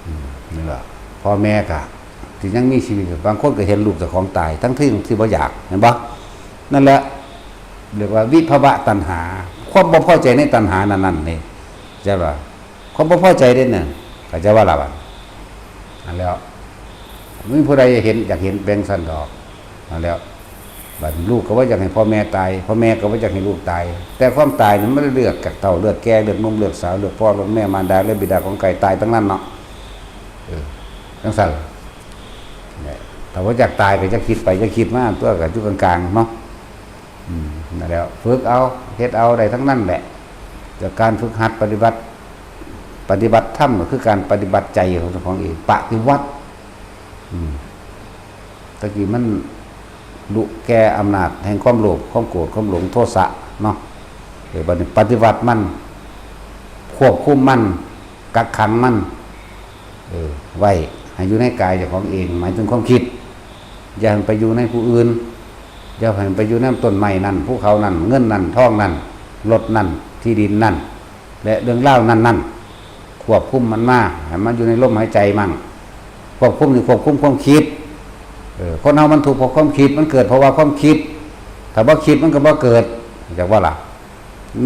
อืม นี่ล่ะ พ่อแม่ก็ที่ยังมีชีวิตอยู่ บางคนก็เห็นลูกเจ้าของตาย ทั้งที่ที่บ่อยาก เห็นบ่ นั่นแหละ เรียกว่าวิภวะตัณหา ความบ่พอใจในตัณหานั้นๆ นี่ ใช่ป่ะ ความบ่พอใจเด้นั่น เข้าใจว่าล่ะบัด นั่นแหล้ว บ่มีผู้ใดเห็น อยากเห็นเป็นจั่งซั้นดอก นั่นแหล้ว บัดลูกก็บ่อยากให้พ่อแม่ตาย พ่อแม่ก็บ่อยากให้ลูกตาย แต่ความตายนี่มันเลือดจากเต้า เลือดแก่ เลือดหนุ่ม เลือดสาว เลือดพ่อ เลือดแม่ มารดา เลือดบิดาของไก่ ตายทั้งนั้นเนาะ เออ จั่งซั้น เนี่ย ถ้าบ่อยากตายก็อย่าคิดไป อย่าคิดมา ตัวก็อยู่กลางๆ เนาะ อืม นั่นแหละ ฝึกเอา เฮ็ดเอา ได้ทั้งนั้นแหละ จากการฝึกหัดปฏิบัติ ปฏิบัติธรรมก็คือการปฏิบัติใจของเจ้าของเอง ปฏิวัติ อืม ตะกี้มันลุแก่อำนาจแห่งความโลภ ความโกรธ ความหลง โทสะ เนาะ เออ บัดนี้ปฏิวัติมัน ควบคุมมัน กักขังมัน เออ ไว้ ให้อยู่ในกายเจ้าของเอง หมายถึงความคิด อย่าให้มันไปอยู่ในผู้อื่น อย่าให้มันไปอยู่ในต้นไม้นั่น ภูเขานั่น เงินนั่น ทองนั่น รถนั่น ที่ดินนั่น และเรื่องราวนั่นๆ ควบคุมมันมา ให้มันอยู่ในลมหายใจมั่ง ควบคุมนี่ควบคุมความคิด เออ คนเฮามันทุกข์เพราะความคิด มันเกิดเพราะว่าความคิด ถ้าบ่คิดมันก็บ่เกิด จักว่าล่ะ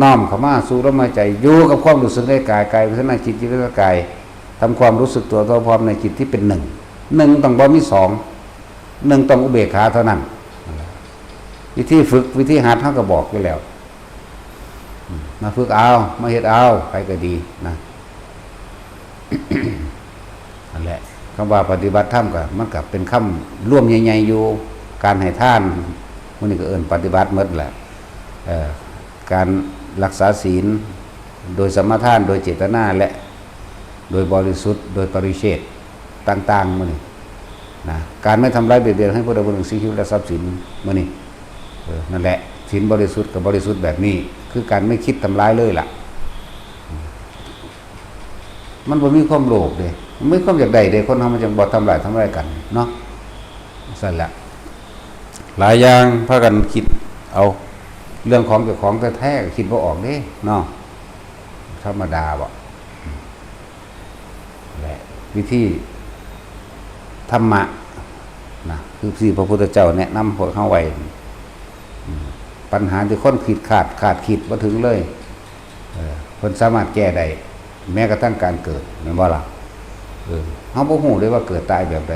น้อมเข้ามาสู่ลมหายใจ อยู่กับความรู้สึกในกาย กายเวทนาจิต จิตเวทนากาย ทำความรู้สึกตัวทั่วพร้อมในจิตที่เป็นหนึ่ง หนึ่งต้องบ่มีสอง หนึ่งต้องอุเบกขาเท่านั้น วิธีฝึก วิธีหัด เฮาก็บอกอยู่แล้ว อืม มาฝึกเอา มาเฮ็ดเอา ไปก็ดีนะ นั่นแหละ คำว่าปฏิบัติธรรมก็มันก็เป็นคำรวมใหญ่ๆอยู่ การให้ทาน มื้อนี้ก็เอิ้นปฏิบัติหมดแหละ เอ่อ การรักษาศีล โดยสมาทาน โดยเจตนา และโดยบริสุทธิ์ โดยปริเชษฐต่างๆ มื้อนี้นะ การไม่ทำร้ายเบียดเบียนให้ผู้ใดผู้หนึ่งเสียชีวิตและทรัพย์สิน มื้อนี้ เออ นั่นแหละ ศีลบริสุทธิ์กับบริสุทธิ์แบบนี้ คือการไม่คิดทำร้ายเลยล่ะ มันบ่มีความโลภเด้ มันมีความอยากได้เด้ คนเฮามันจั่งบ่ทำร้ายทำร้ายกันเนาะ ซั่นแหละ หลายอย่างพากันคิดเอา เรื่องของเจ้าของแท้ๆ ก็คิดบ่ออกเด้เนาะ ธรรมดาบ่ และวิธีธรรมะนะ คือที่พระพุทธเจ้าแนะนำพวกเฮาไว้ อืม ปัญหาที่คนคิดขาด ขาดคิดบ่ถึงเลย เออ เพิ่นสามารถแก้ได้ แม้กระทั่งการเกิด แม่นบ่ล่ะ เออ เฮาบ่ฮู้เลยว่าเกิดตายแบบใด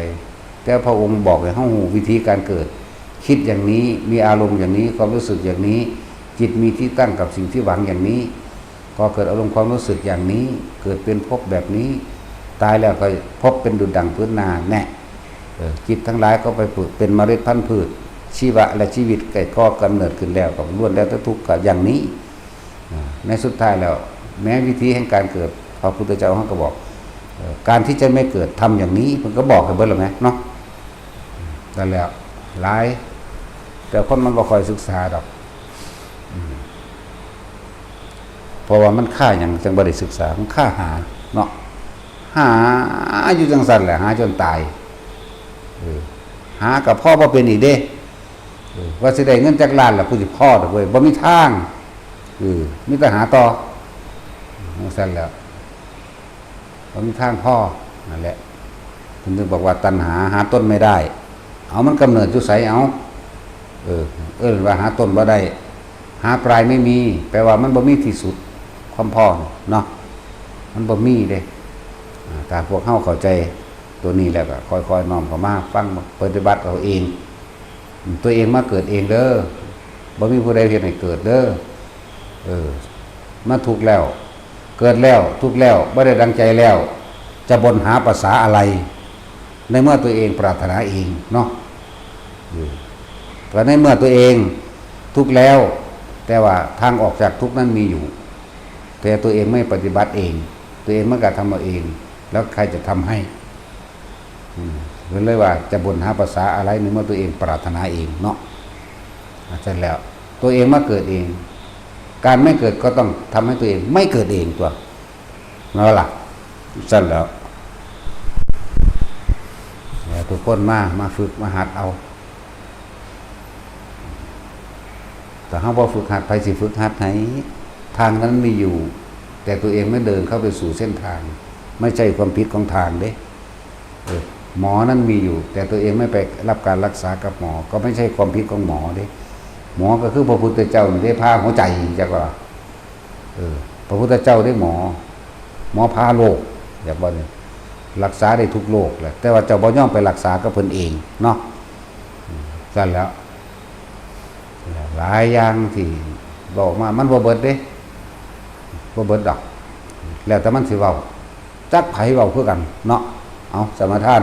แต่พระองค์บอกให้เฮาฮู้วิธีการเกิด คิดอย่างนี้ มีอารมณ์อย่างนี้ ความรู้สึกอย่างนี้ จิตมีที่ตั้งกับสิ่งที่หวังอย่างนี้ ก่อเกิดอารมณ์ความรู้สึกอย่างนี้ เกิดเป็นภพแบบนี้ ตายแล้วก็พบเป็นดุจดั่งพื้นนา แน่ เออ จิตทั้งหลายก็ไปเป็นเมล็ดพันธุ์พืช ชีวะและชีวิตก็ก่อกำเนิดขึ้นแล้ว ก็ล้วนแล้วแต่ทุกข์ก็อย่างนี้ อ่า ในสุดท้ายแล้ว แม้วิธีแห่งการเกิด พระพุทธเจ้าเฮาก็บอก เอ่อ การที่จะไม่เกิด ทำอย่างนี้ เพิ่นก็บอกให้เบิดแล้วแหมเนาะ นั่นแหละ หลาย แต่คนมันบ่ค่อยศึกษาดอก อืม เพราะว่ามันคาหยังจั่งบ่ได้ศึกษา มันคาหาเนาะ หาอยู่จั่งซั่นแหละ หาจนตาย เออ หาก็พอบ่เป็นอีกเด้ เออ ว่าสิได้เงินจักล้านล่ะ กูสิพอดอกเว้ย บ่มีทาง เออ มีแต่หาต่อ จั่งซั่นแหละ บ่มีทางพอ นั่นแหละ เพิ่นจึงบอกว่าตัณหาหาต้นไม่ได้ เอา มันกำเนิดอยู่ไส เอา เออ เอิ้นว่าหาต้นบ่ได้ หาปลายไม่มี แปลว่ามันบ่มีที่สุด ความพอเนาะ มันบ่มีเด้ อ่า ถ้าพวกเฮาเข้าใจตัวนี้แล้วก็ค่อยๆน้อมเข้ามาฟังปฏิบัติเอาเอง ตัวเองมาเกิดเองเด้อ บ่มีผู้ใดเฮ็ดให้เกิดเด้อ เออ มาทุกข์แล้ว เกิดแล้ว ทุกข์แล้ว บ่ได้ดังใจแล้ว จะบ่นหาภาษาอะไร ในเมื่อตัวเองปรารถนาเองเนาะ เออ ก็ในเมื่อตัวเองทุกข์แล้ว แต่ว่าทางออกจากทุกข์นั้นมีอยู่ แต่ตัวเองไม่ปฏิบัติเอง ตัวเองไม่กระทำเอาเอง แล้วใครจะทำให้ อืม เพิ่นเลยว่าจะบ่นหาภาษาอะไรในเมื่อตัวเองปรารถนาเองเนาะ อ่ะ เสร็จแล้ว ตัวเองมาเกิดเอง การไม่เกิดก็ต้องทำให้ตัวเองไม่เกิดเองตั๊ว แม่นบ่ล่ะ ซั่นแหล้ว แล้วทุกคนมา มาฝึก มาหัดเอา ถ้าเฮาบ่ฝึกหัด ไผสิฝึกหัดให้ ทางนั้นมีอยู่ แต่ตัวเองไม่เดินเข้าไปสู่เส้นทาง ไม่ใช่ความผิดของทางเด้ เออ หมอนั้นมีอยู่ แต่ตัวเองไม่ไปรับการรักษากับหมอ ก็ไม่ใช่ความผิดของหมอเด้ หมอก็คือพระพุทธเจ้านี่เด้ ผ่าหัวใจ จักว่า เออ พระพุทธเจ้าเด้หมอ หมอผ่าโรค อยากว่าเนี่ย รักษาได้ทุกโรคแหละ แต่ว่าเจ้าบ่ยอมไปรักษากับเพิ่นเองเนาะ อืม ซั่นแหล้ว หลายอย่างที่เว้ามา มันบ่เบิดเด้ บ่เบิดดอก แล้วแต่มันสิเว้า จักไผเว้าคือกันเนาะ เอา สมาทาน